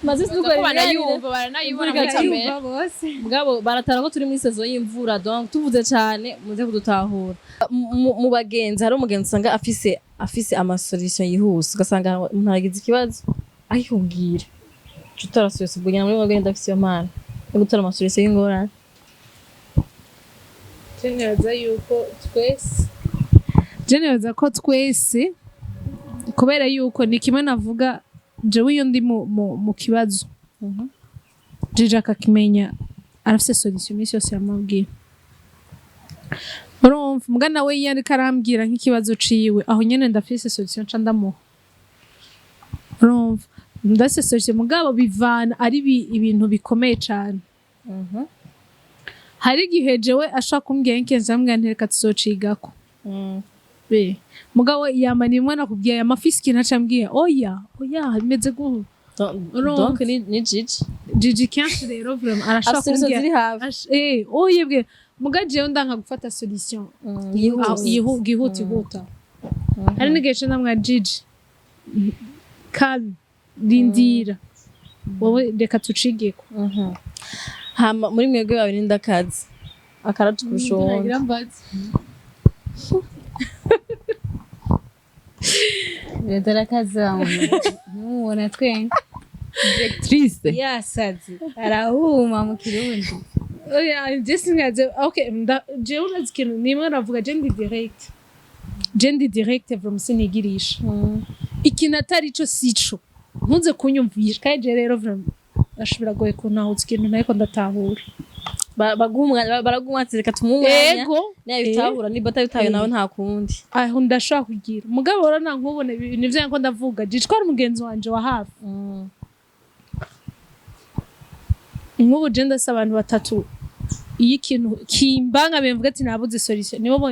maze dukora ibiganiro. Baranayumva, baranayibona muri kamera. Barayumva bose. Mugabo baratara ko turi muri saison y'imvura, donc tuvuze cane muze kudutahura. Mu bagenzi hari umugenzi usanga afise amasolution yihuse, ugasanga umuntu aragize ikibazo akikubwira, uca utora solution. Ubwo nyina muri mwebwe ndafise iyo mpano yo gutora amasolution y'ingorane? Je nibaza yuko twese, je nibaza ko twese, kubera yuko ni kimwe navuga, jewe iyo ndi mu kibazo, Jiji akakimenya, arafise solution iminsi yose yamubwira, urumva. Muga nawe iyo ariko arambwira nk'ikibazo ciwe, aho nyene ndafise solution nca ndamuha, urumva, ndafise solution. Mugabo bivana ari ibintu bikomeye cane. Hari igihe jewe ashaka kumbwira nk'ikintu, ndamubwira nti: "Reka tuzocigako." Be mugabo yama nimwe nakubwiye amafisi ikintu acambwiye, oya oya, bimeze gutya. Urumva. Donc ni Gigi. Gigi kenshi rero vraiment arashobora afite solution kumbwira ziri hafi. Oye bwe muga jewe ndanka gufata solution Yihuse. Yihuta ihuta. Hari n'igihe ca ndamwa: "Gigi, calme, rindira wowe, reka tucigeko." Hama muri mwebwe babiri ndakazi akaracu kurusha uwundi? Nagira mbaze. Dore ntumubona twenga. Directrice. Yasaze arahuma mu Kirundi. Oya, je singaze, okay, jewe urazi ikintu nimwe navuga, je ndi direct, je ndi direct vraiment, sinigirisha ikintu atari ico sico, ntuze kunyumvisha. Kandi je rero vraiment ashobora goye kuntahuza ikintu nariko ndatahura. Baguha umwanya, baraguha umwanya, reka tumuhe umwanya. Ego. Nayabitahura, niba atabitahuye nawe nta kundi. Aho ndashobora kugira mugabo rero nta nkubone ibintu vyo nko ndavuga jicwa ari umugenzi wanje wa hafi. Nk'ubu je ndasa abantu batatu, iyo ikintu kimbangamiye mvuga ati nabuze solution, nibo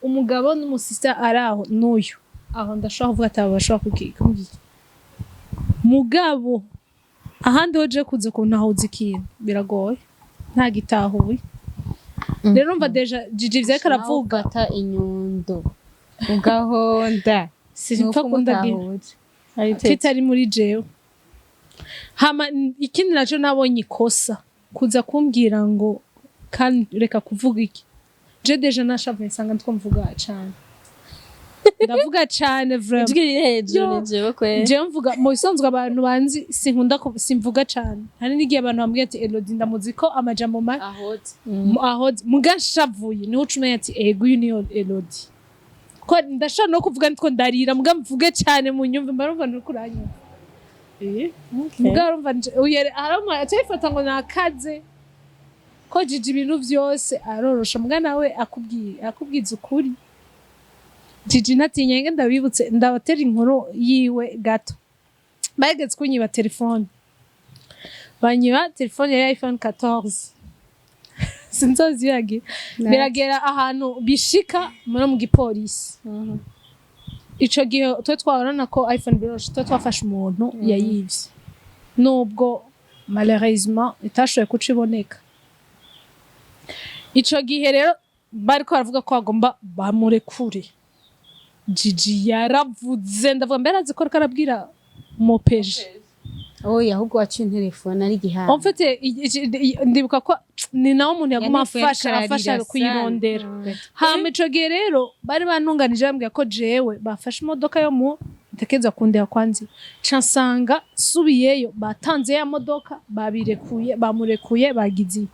umugabo n'umusista ari aho n'uyu aho ndashobora kuvuga ati aba bashobora kumbwira. Mugabo ahandi ho je kuza kuntahuza ikintu biragoye, ntagitahuye. Rero umva déjà Gigi ivyo ariko aravuga. Ufata inyundo ugahonda. Simpfa kundagira kitari muri jewe. Hama ikindi naco nabonye ikosa kuza kumbwira ngo kandi reka kuvuga iki. Je déjà nashavuye nsanga ndiko mvuga cane, ndavuga cane vraiment. Ijwi riri hejuru. Yo. Ni jewe kwe. Jewe mvuga mu bisanzwe, abantu banzi sinkunda simvuga cane. Hari n'igihe abantu bambwiye ati Elodie ndamuzi ko amajambo ma ahoze, muga nshavuye niho uca umenya ati ego, uyu niyo Elodie. Ko ndashobora no kuvuga nitwo ndarira, muga mvuge cane mu nyumve, mba numva nuriko uranyumva. Muga urumva uyu acayifata ngo nakaze ko Gigi ibintu vyose arorosha, muga nawe akubwiye akubwiza ukuri. Gigi ntatinya nge ndabibutse, ndabatera inkuru yiwe gato. Bageze kunyiba telefone, banyiba telefone ya iPhone 14, sinzozibagira. Biragera ahantu bishika muri mu gipolisi. Ico gihe twe twabona ko iPhone biroshe, twe twafashe umuntu yayivye, nubwo malheureusement itashoboye kuca iboneka. Ico gihe rero bariko baravuga ko bagomba bamurekure. Gigi yaravuze, ndavuga mbere azi ko ariko arabwira mopeje. Oya, ahubwo waciye telefone ari igihanga. En fait, ndibuka ko ni nawe umuntu yaguma Yanepfuye ariko afasha ararira afasha sana. kuyirondera. Hama ico gihe rero bari bantunganije, bambwira ko jewe bafashe imodoka yo mu ntekereza kundeha kwanzi, ca nsanga subiyeyo batanze ya modoka, babirekuye, bamurekuye, bagize iki.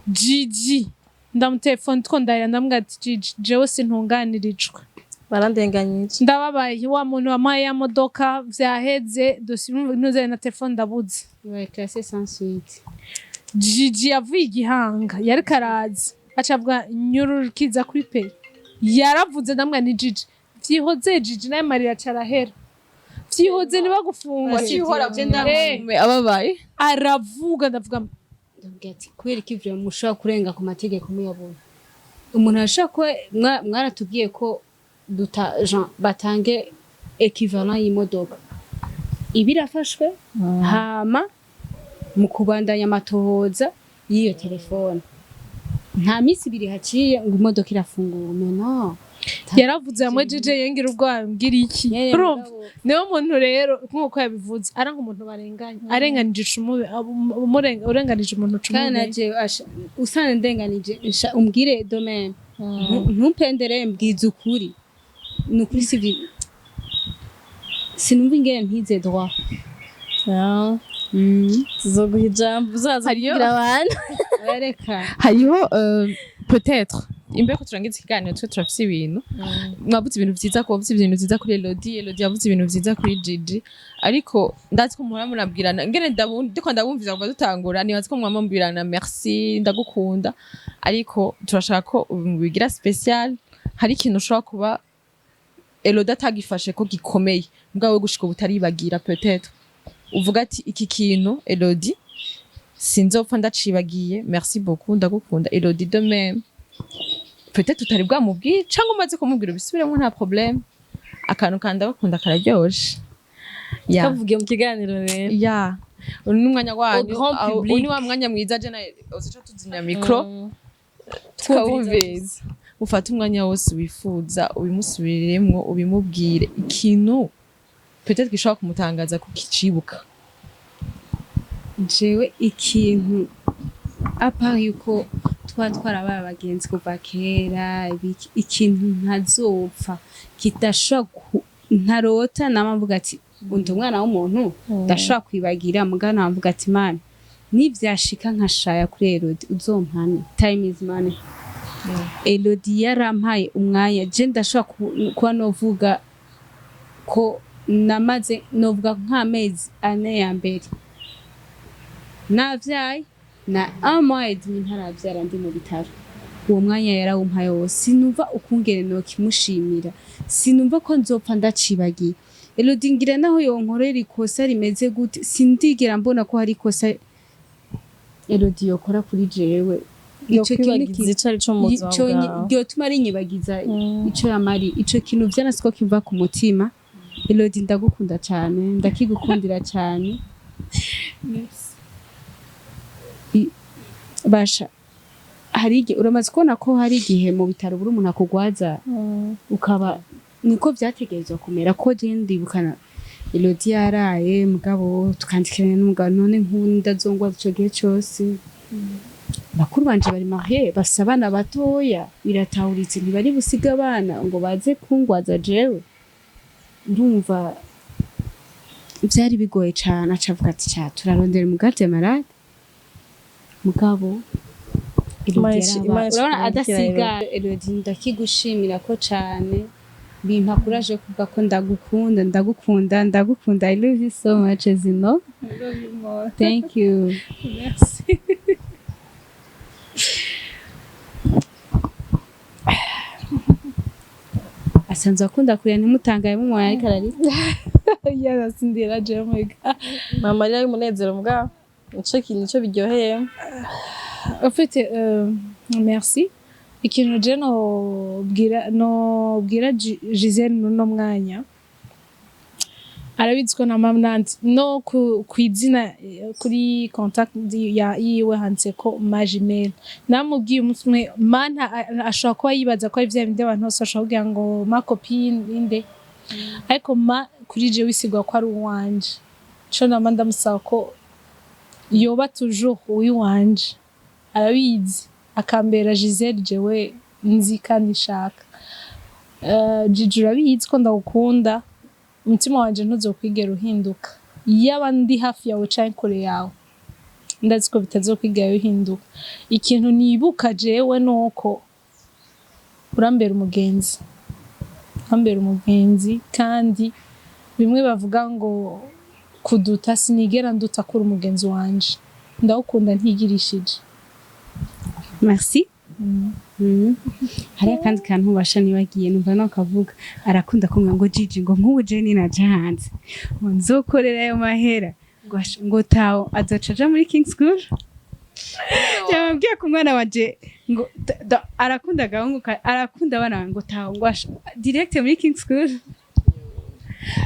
Gigi ndamutelefone two ndarira, ndamubwira ati: "Gigi, jewe sintunganirijwe." Barandenganyije. Ndababaye, wa muntu wampaye ya modoka vyaheze, dosiye ntuzanye na telefone ndabuze. Ibaye classé sans suite. Gigi yavuye igihanga, yariko araza aca avuga nyurukiza kuri pe yaravuze, ndamubwira ni Gigi vyihoze. Gigi naye marira aca arahera: "Vyihoze, ntibagufunge." Ababaye. Aravuga, ndavuga. Ndabwira ati kubera iki ivyo mushobora kurenga ku mategeko muyabona? Umuntu arashobora kuba mwaratubwiye ko duta Jean batange equivalent y'imodoka iba irafashwe, hama mu kubandanya amatohoza y'iyo telefone, nta minsi 2 haciye ngo imodoka irafunguwe. Mais non. Yaravuze hamwe Gigi yengira ubwoba mbwira iki. Nyene. Urumva, mugabo. Niwe muntu rero nk'uko yabivuze ari nk'umuntu barenganya, arenganije icumu urenganije umuntu Kandi ucumube. naje usanga ndenganije, umbwire domaine, ntumpendere, mbwiza ukuri. Ni ukuri sivyo, sinumva ingene ntize droit. Tuzoguha ijambo uzaza kubwira abantu. Reka. Hariho peut-être imbere ko turangiza ikiganiro, twe turafise ibintu mwavuze, ibintu vyiza ko wavuze ibintu vyiza kuri Elodie, Elodie yavuze ibintu vyiza kuri Gigi, ariko ndazi ko muhora munabwirana ngene ndiko ndabumviza kuva dutangura, nibaza ko mwama mubwirana merci, ndagukunda, ariko turashaka ko mubigira spécial. Hari ikintu ushobora kuba Elodie atagifashe ko gikomeye mugabo we gushika ubu utaribagira, peut-être uvuga ati iki kintu Elodie sinzopfa ndacibagiye, merci beaucoup, ndagukunda. Elodie de même. Peut-être utari bwamubwire, cyangwa umaze kumubwira ubisubiremo, nta problème. Akantu kanda bakunda kararyoshe ya. Kavugiye mu kiganiro rero. Ya, uyu ni umwanya wanyu. Au grand public. Uyu ni wa mwanya mwiza je na uzica tuzimya micro tukawumviriza. Ufate umwanya wose wifuza, ubimusubiremwo, ubimubwire ikintu peut-être gishobora kumutangaza kukicibuka. Jewe ikintu, à part yuko tuba twarabaye abagenzi kuva kera, ikintu ntazopfa kidashobora ntarota, nama mvuga ati undi umwana w'umuntu ndashobora kwibagira, mugana mvuga ati mana, nivyashika nkashaya kuri Elodie uzompane. Time is money. Elodie yarampaye umwanya. Je ndashobora kuba novuga ko namaze, novuga nk'amezi 4 ya mbere navyaye na un mois et demi ntaravyara, ndi mu bitaro. Uwo mwanya yarawumpaye wose. Sinumva ukungene nokimushimira, sinumva ko nzopfa ndacibagiye. Elodie ngira naho yonkorera ikosa rimeze gute, sindigera mbona ko hari ikosa Elodie yokora kuri jewe. Ico kintu Yokwibagiza ico ari co mu buzima ico bwawe. Ryotuma rinyibagiza ico yamari. Ico kintu vyanase ko kiva ku mutima. Elodie, ndagukunda cane, ndakigukundira cane. Basha hari igihe uramaze kubona ko hari igihe mu bitaro buri umuntu akugwaza, ukaba niko vyategerezwa kumera, ko je ndibukana Elodie yaraye mugabo tukandikirana n'umugabo. None nkunda zongwa ico gihe cose, bakuru banje bari mariés, bafise abana batoya, biratahuritse, ntibari busiga abana ngo baze kungwaza jewe. Urumva vyari bigoye cane. Aca avuga ati ca turarondera umugarde malade, mugabo Elodie Imana urabona ishimwe. Adasiga Elodie, ndakigushimira ko cane bimpa courage yo kuvuga ko ndagukunda, ndagukunda, ndagukunda. I love you so much, as you know. I love you more. Thank you. Merci. Asanzwe akunda kurira, ntimutangaye mumubona ariko ararira. Yarasindira jewe mwega. Ni amarira y'umunezero mugabo nico kintu nico biryoheye. En fait, merci. Ikintu je nobwira Giselle nuno mwanya, arabizi ko na mama nandi no kw'izina kuri contact ya yiwe handitse ko ma jumelle. Namubwiye umunsi umwe mana ashobora kuba yibaza ko ari vya bindi abantu bose bashobora kugira ngo ma copine inde, ariko ma kuri jewe isigwa ko ari uwanje. Ico nama ndamusaba ko yoba toujours uwiwanje, arabizi, akambera Giselle jewe nzi kandi nshaka. Gigi, urabizi ko ndagukunda, umutima wanje ntuzokwigera uhinduka, yaba ndi hafi yawe canke kure yawe, ndazi ko bitazokwigera bihinduka. Ikintu nibuka jewe nuko urambera umugenzi, urambera umugenzi, kandi bimwe bavuga ngo kuduta, sinigera nduta kuri umugenzi wanje. Ndawukunda ntigirishije. Merci. Hariho akandi kantu ubasha nibagiye, numva no kavuga. Arakunda kumbwira ngo Gigi, ngo nk'ubu je ninaja hanze ngo nzokorera ayo mahera, ngo ngo tawo azoca aja muri King School. Yababwiye ku mwana wanje ngo arakunda agahungu arakunda abana, ngo tawo ngo direct muri King School.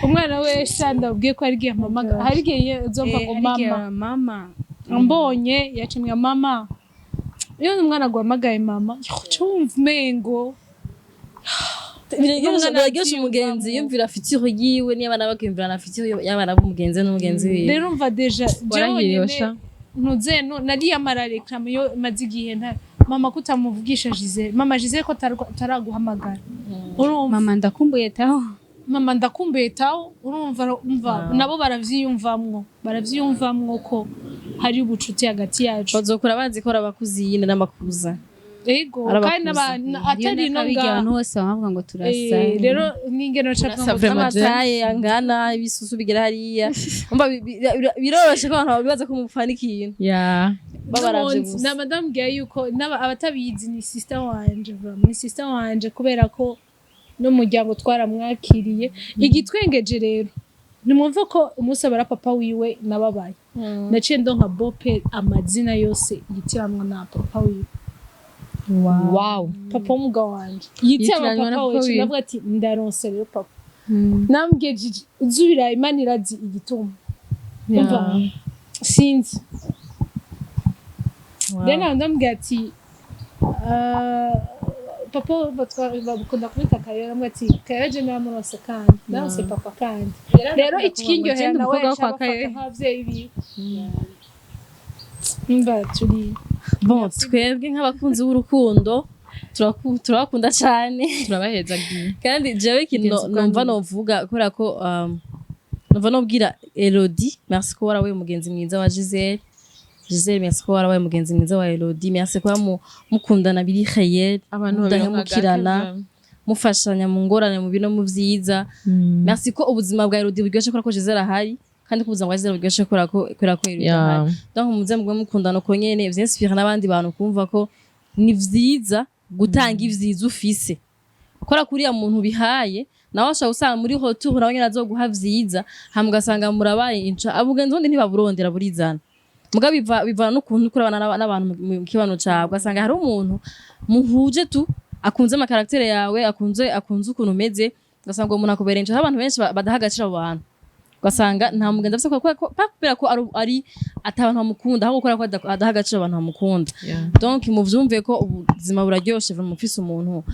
Umwana we sha, ndabwiye ko hari igihe mpamaga, hari igihe nzumva ngo Eh, hari igihe mama. Mama. Mbonye yacimwa mama, iyo umwana aguhamagaye mama, uca wumva umengo Biraryoshe. N'umwana Biraryoshe umugenzi avyiyumvamwo. yumvira futur yiwe n'iy'abana, bakiyumvira na futur y'abana b'umugenzi n'umugenzi wiwe. Rero umva déjà jewe Warahiriwe nyene sha. Ntuze nariya marareklame yo maze igihe nta mama kutamuvugisha Giselle, mama Giselle ko ataraguhamagara, urumva? Mama ndakumbuye taho. Mama ndakumbuye tawo, urumva? Umva nabo baravyiyumvamwo ko hari ubucuti hagati yacu. Bazokura bazi ko ari abakuzine n'amakuza. Ego. Arabakuza. Kandi atari no ngaha ngaha abantu bose baba bavuga ngo turasa. Rero n'ingeno nca Turasa ngo vraiment. N'ama taille angana, ibisusu bigera hariya. Umva biroroshe ko abantu bibaza ko mupfana ikintu ya babaravye N'ubundi, gusa. nama ndamubwira yuko abatabizi ni sister wanje, vraiment ni sister wanje, kubera ko n'umuryango twaramwakiriye. Igitwengeje rero, nimwumve ko umunsi abara papa wiwe nababaye, naciye ndonka bope amazina yose yitiranwa na papa wiwe. Wow. Papa w'umugabo wanje yitaba. Yitiranywa na papa papa wewe wiwe. Ndavuga ati ndaronse rero papa. Nambwiye Gigi uzubira, Imana irazi igituma. Umva, sinzi. Rero ndamubwira ati papa bakunda kumwita Kayora. Ndamubwira ati Kayora je naramuronse kandi ndaronse papa kandi rero ikindyohera Genda nawe umukobwa wo yaca kwa abafata Kayora. nk'abavyeyi biwe. Umva, turi Bon, twebwe nk'abakunzi b'urukundo turabakunda cyane. Turabahezagiye. Kandi jewe ikintu Mugenzi numva bwanyu. novuga kubera ko numva nobwira Elodie: merci ko warabaye umugenzi mwiza wa Giselle. Giselle, merci ko warabaye umugenzi mwiza wa Elodie. Merci kuba mukundana biri réel, Abantu mudahemukirana, mufashanya mu ngorane, mu bino, mu vyiza. Merci ko ubuzima bwa Elodie buryoshe kubera ko Giselle ahari, kandi ko ubuzima bwa Giselle buryoshe kubera ko Elodie ahari. Donc muze mugwe mukundana uko nyene, vyinspire n'abandi bantu kumva ko ni vyiza gutanga ivyiza ufise. Kora kuriya muntu bihaye nawe ashobora gusanga muri retour nawe nyene azoguha vyiza, hama ugasanga murabaye inca. Abugenzi bundi ntibaburondera, burizana. Muga bivana n'ukuntu uriko urabana n'abantu mu kibano cawe, ugasanga hari umuntu muhuje tu akunze ama caractère yawe, akunze ukuntu umeze, ugasanga uwo muntu akubereye inca. Hari abantu benshi badaha agaciro abo bantu, ugasanga nta mugenzi afise kubera ko ari ata bantu bamukunda, ahubwo kubera ko adaha agaciro abantu bamukunda. Donc muvyumve ko ubuzima buraryoshe vraiment ufise umuntu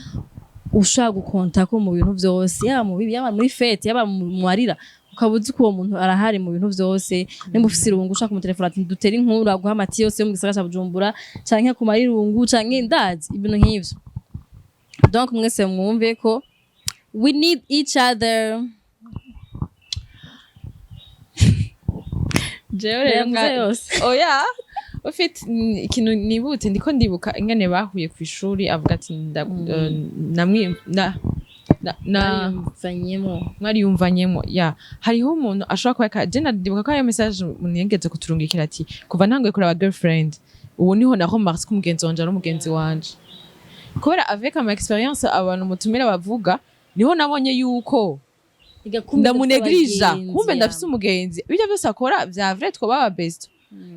ushobora gukonta ko mu bintu vyose, yaba mu bibi, yaba muri fête, yaba mu marira, ukaba uzi ko uwo muntu arahari mu bintu vyose. Nimba ufise irungu, ushaka kumutelefona ati dutere inkuru, aguha amati yose yo mu gisagara ca Bujumbura, canke akumara irungu, canke ndazi ibintu nk'ivyo. Donc mwese mwumve ko we need each other. Jewe rero Yavuze yose. Oya, ufite ikintu nibutse, ndiko ndibuka ingene bahuye ku ishuri, avuga ati namwe na Bariyumvanyemo. Mwariyumvanyemo ya hariho umuntu ashobora kuba je ndibuka ko ariyo message umuntu yigeze kuturungikira ati kuva ntanguye kuraba Girlfriend, ubu niho na remarque ko umugenzi wanje ari umugenzi wanje, kubera avec ama expérience abantu mutumira bavuga, niho nabonye yuko ndamunegrija, kumbe ndafise umugenzi, ibyo byose akora vya vrai twoba aba best.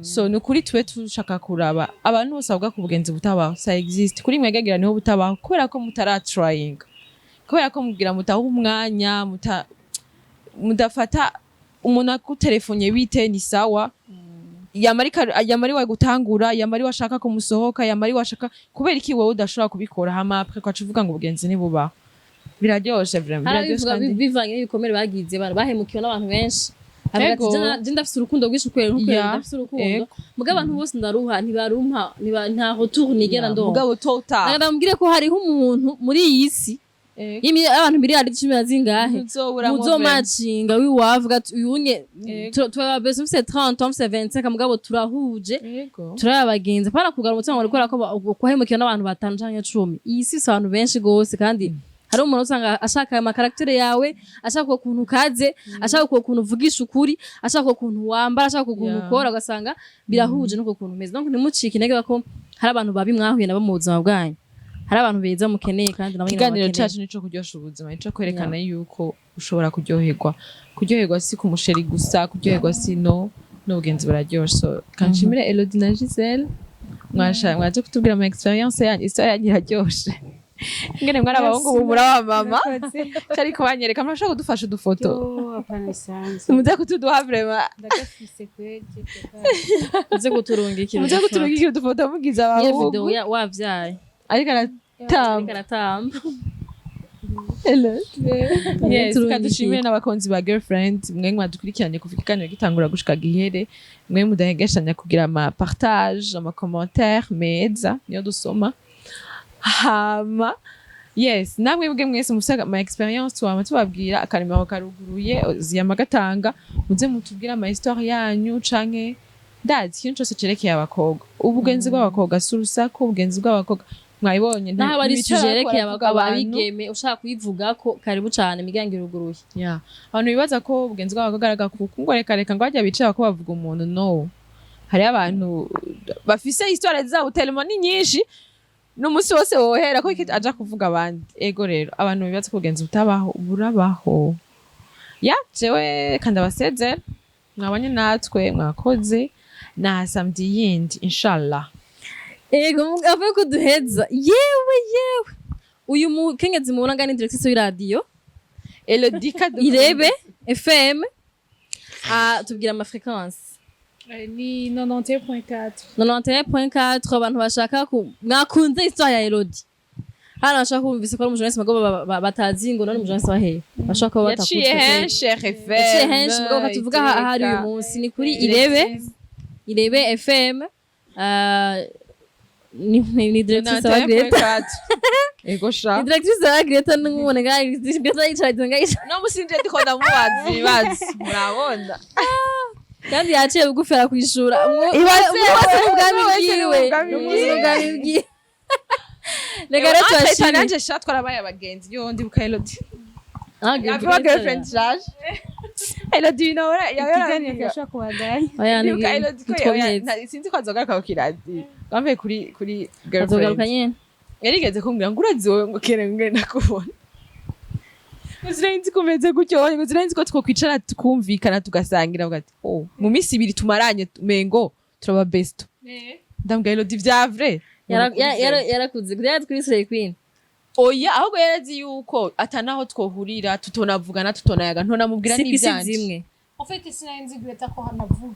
So ni ukuri tube tushaka kuraba abantu bose bavuga ko ubugenzi butabaho, ça existe. Kuri mwegagira niho butabaho kubera ko mutara trying, kubera ko mubwira mutaha umwanya, mudafata umuntu akutelefone bite ni sawa, yamari wa gutangura, yamari washaka kumusohoka, yamari washaka kubera iki wowe udashobora kubikora, hama après kwaca uvuga ngo ubugenzi ntibubaho. Biraryoshe vraiment, biraryoshe. Harabivuga Kandi bivanye n'ibikomere bagize, bahemukiwe n'abantu benshi. Avuga ati Ego. Je ndafise urukundo rwinshi kubera nkuko ndafise urukundo, mugabo abantu bose ndaruha ntibarumpa, nta retour nigera ndonka." Mugabo tota Ndamubwire ko hariho umuntu muri iyi si y'abantu miliyari 10 na zingahe Ntuzoburamwo muzomacinga wiwavuga ati uyunye Ego. tuba bese mfise 30 ans, mfise 25, mugabo turahuje, Ego. turaba abagenzi, apana kugara umutima ngo kubera ko kuhemukiwe n'abantu batanu canke 10. Iyi si si abantu benshi gose, kandi hari umuntu usanga ashaka ama caractère yawe, ashaka ukuntu ukaze, ashaka ukuntu uvugisha ukuri, ashaka ukuntu wambara, ashaka ukuntu ukora, ugasanga birahuje n'uko kuntu umeze. Donc ntimucike intege ko hari abantu babi mwahuye nabo mu buzima bwanyu. Hari abantu beza mukeneye, kandi nabo nyene Ikiganiro mubakeneye. cacu nico kuryosha ubuzima, nico kwerekana yuko ushobora kuryoherwa. Kuryoherwa si ku musheri gusa, kuryoherwa si no n'ubugenzi buraryoshe. So kanshimire Elodie na Giselle, mwasha mwaje kutubwira ama expérience yanyu. Histoire yanyu iraryoshe, ingene mwari abahungu ubu muri abamama. Cari kubanyereka, murashobora kudufasha udufoto? Yo, hapana, isanzwe. Muze kutuduha vraiment. Ndagafise kweli. Muze kuturungikira Muze udufoto. kuturungikira udufoto mugize Iyo abahungu. video wavyaye. Ariko aratamba. Ariko aratamba. Yes, Turungikire. kadushimire n'abakunzi ba Girlfriend, mwe mwadukurikiranye kuva ikiganiro gitangura gushika gihere, mwe mudahengeshanya kugira ama partage, ama commentaire meza niyo dusoma. Hama yes, namwe bwe mwese mufise ama expérience, twama tubabwira akarimero karuguruye, ziyama gatanga, muze mutubwire ama histoire yanyu canke ndazi ikintu cose cerekeye abakobwa. Ubugenzi bw'abakobwa si urusaku, ubugenzi bw'abakobwa mwabibonye Naho aba ari ntibicara sujet yerekeye baravuga abantu. abigeme, ushaka kuyivuga ko karibu cane, imiryango iruguruye. Yeah. Abantu bibaza ko ubugenzi bw'abakobwa ari agakuku, ngo reka reka, ngo hajya bicara ko bavuga umuntu, no. Hariho abantu bafise histoire zabo tellement ni nyinshi, n'umunsi wose wohera ko iki aja kuvuga abandi. Ego rero abantu bibaza ko ubugenzi butabaho, burabaho. Ya, jewe kandi abasezera, mwabanye natwe, mwakoze, na samedi yindi inshallah. Ego, avuye ko duheza. Yewe yewe, uyu mukenyezi mubona ngani, directrice w'iradiyo Elodika. Irebe FM. Ah, tubwira ama fréquence. Ni 91.4. 91.4. Abantu bashaka ku mwakunze histoire ya Elodie hano, bashaka kumvise ko ari umujournaliste, mugabo batazi ngo none umujournaliste wahehe, bashaka kuba Yaciye batakuzi. henshi RFM. Yaciye henshi, mugabo katuvuga ahari uyu munsi ni kuri Irebe FM. Ah, ni directrice wa Greta. Ego sha. Ni directrice wa Greta, n'umubone ngaho Greta yicaye ngaho. No musinje ndiko ndamubaza ibibazo, murabona. Kandi yaciye bugufi arakwishura. Ibaze. Umwose n'ubwami Umwe wese bwiwe. n'ubwami Umwose bwiwe. n'ubwami bwiwe. Reka rero tubashimire. Nanje sha twarabaye abagenzi, yo ndibuka Elodie. Ah, Yavuga girlfriend shaje Elodie nawe. Ikiganiro kirashobora kubandanya. Oya, Ndibuka Elodie ko ntitwobiheza. Sinzi ko azogaruka ku kiradi bambaye kuri Azogaruka girlfriend. nyene. Yarigeze kumbwira ngo urazi wowe, ngo kera ngo ndakubona, ngo sinari nzi ko umeze gutyo, ngo sinari nzi ko twokwicara tukumvikana tugasangira, ngo ati oh mu minsi 2 tumaranye mengo turaba best. Ndambwira Elodie vya vrai. Yarakuze kugira kuri Slay Queen. Oya, ahubwo yarazi yuko atanaho twohurira tutonavugana, tutonayaga, ntonamubwira Si kwisi n'ivyanje. zimwe. En fait, sinari nzi Greta ko hanavuga,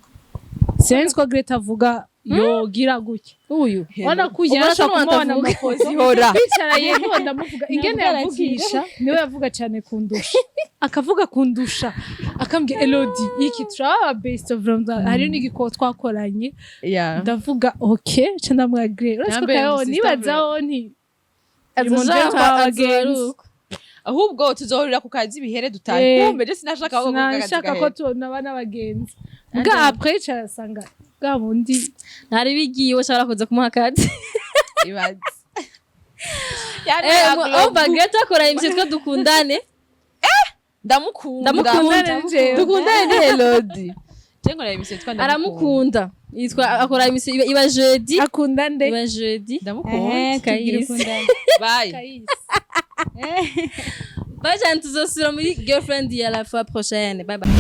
sinari nzi ko Greta avuga yogira gutya. Uyu Wana kujya Ubona ko nashaka kumubona n'uwatavuga. amafoto. Zihora. Twicaranye nkuwo ndamuvuga ingene yavugisha, niwe yavuga cyane kundusha, akavuga kundusha, akambwira Elodie iki turaba best of friends, hari n'igiko twakoranye. Ndavuga ok, ca ndamwagre uretse ko Yambaye kayo umusista. nibazaho nti Azoja abagenzi. azobaruka. Ahubwo tuzohurira ku kazi bihere dutahe. Kumbe je sinashaka ko Sinashaka ko tunaba n'abagenzi bwa après carasanga bwa bundi. Ntari bigiye ushobora kuza kumuha akazi. Ibaze. Umva Greta akora imvyo twe dukundane. Ndamukunda. Ndamukunda. Dukundane ni Elodie, je nkora émission yitwa Ndamukunda. Aramukunda, yitwa akora émission iba jeudi. Akunda nde? Iba jeudi. Ndamukunda. Kayisi. Bye. Kayisi. Bye cyane, tuzosubira muri girlfriend ya la fois prochaine. Bye bye.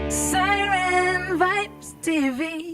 Siren Vibes TV.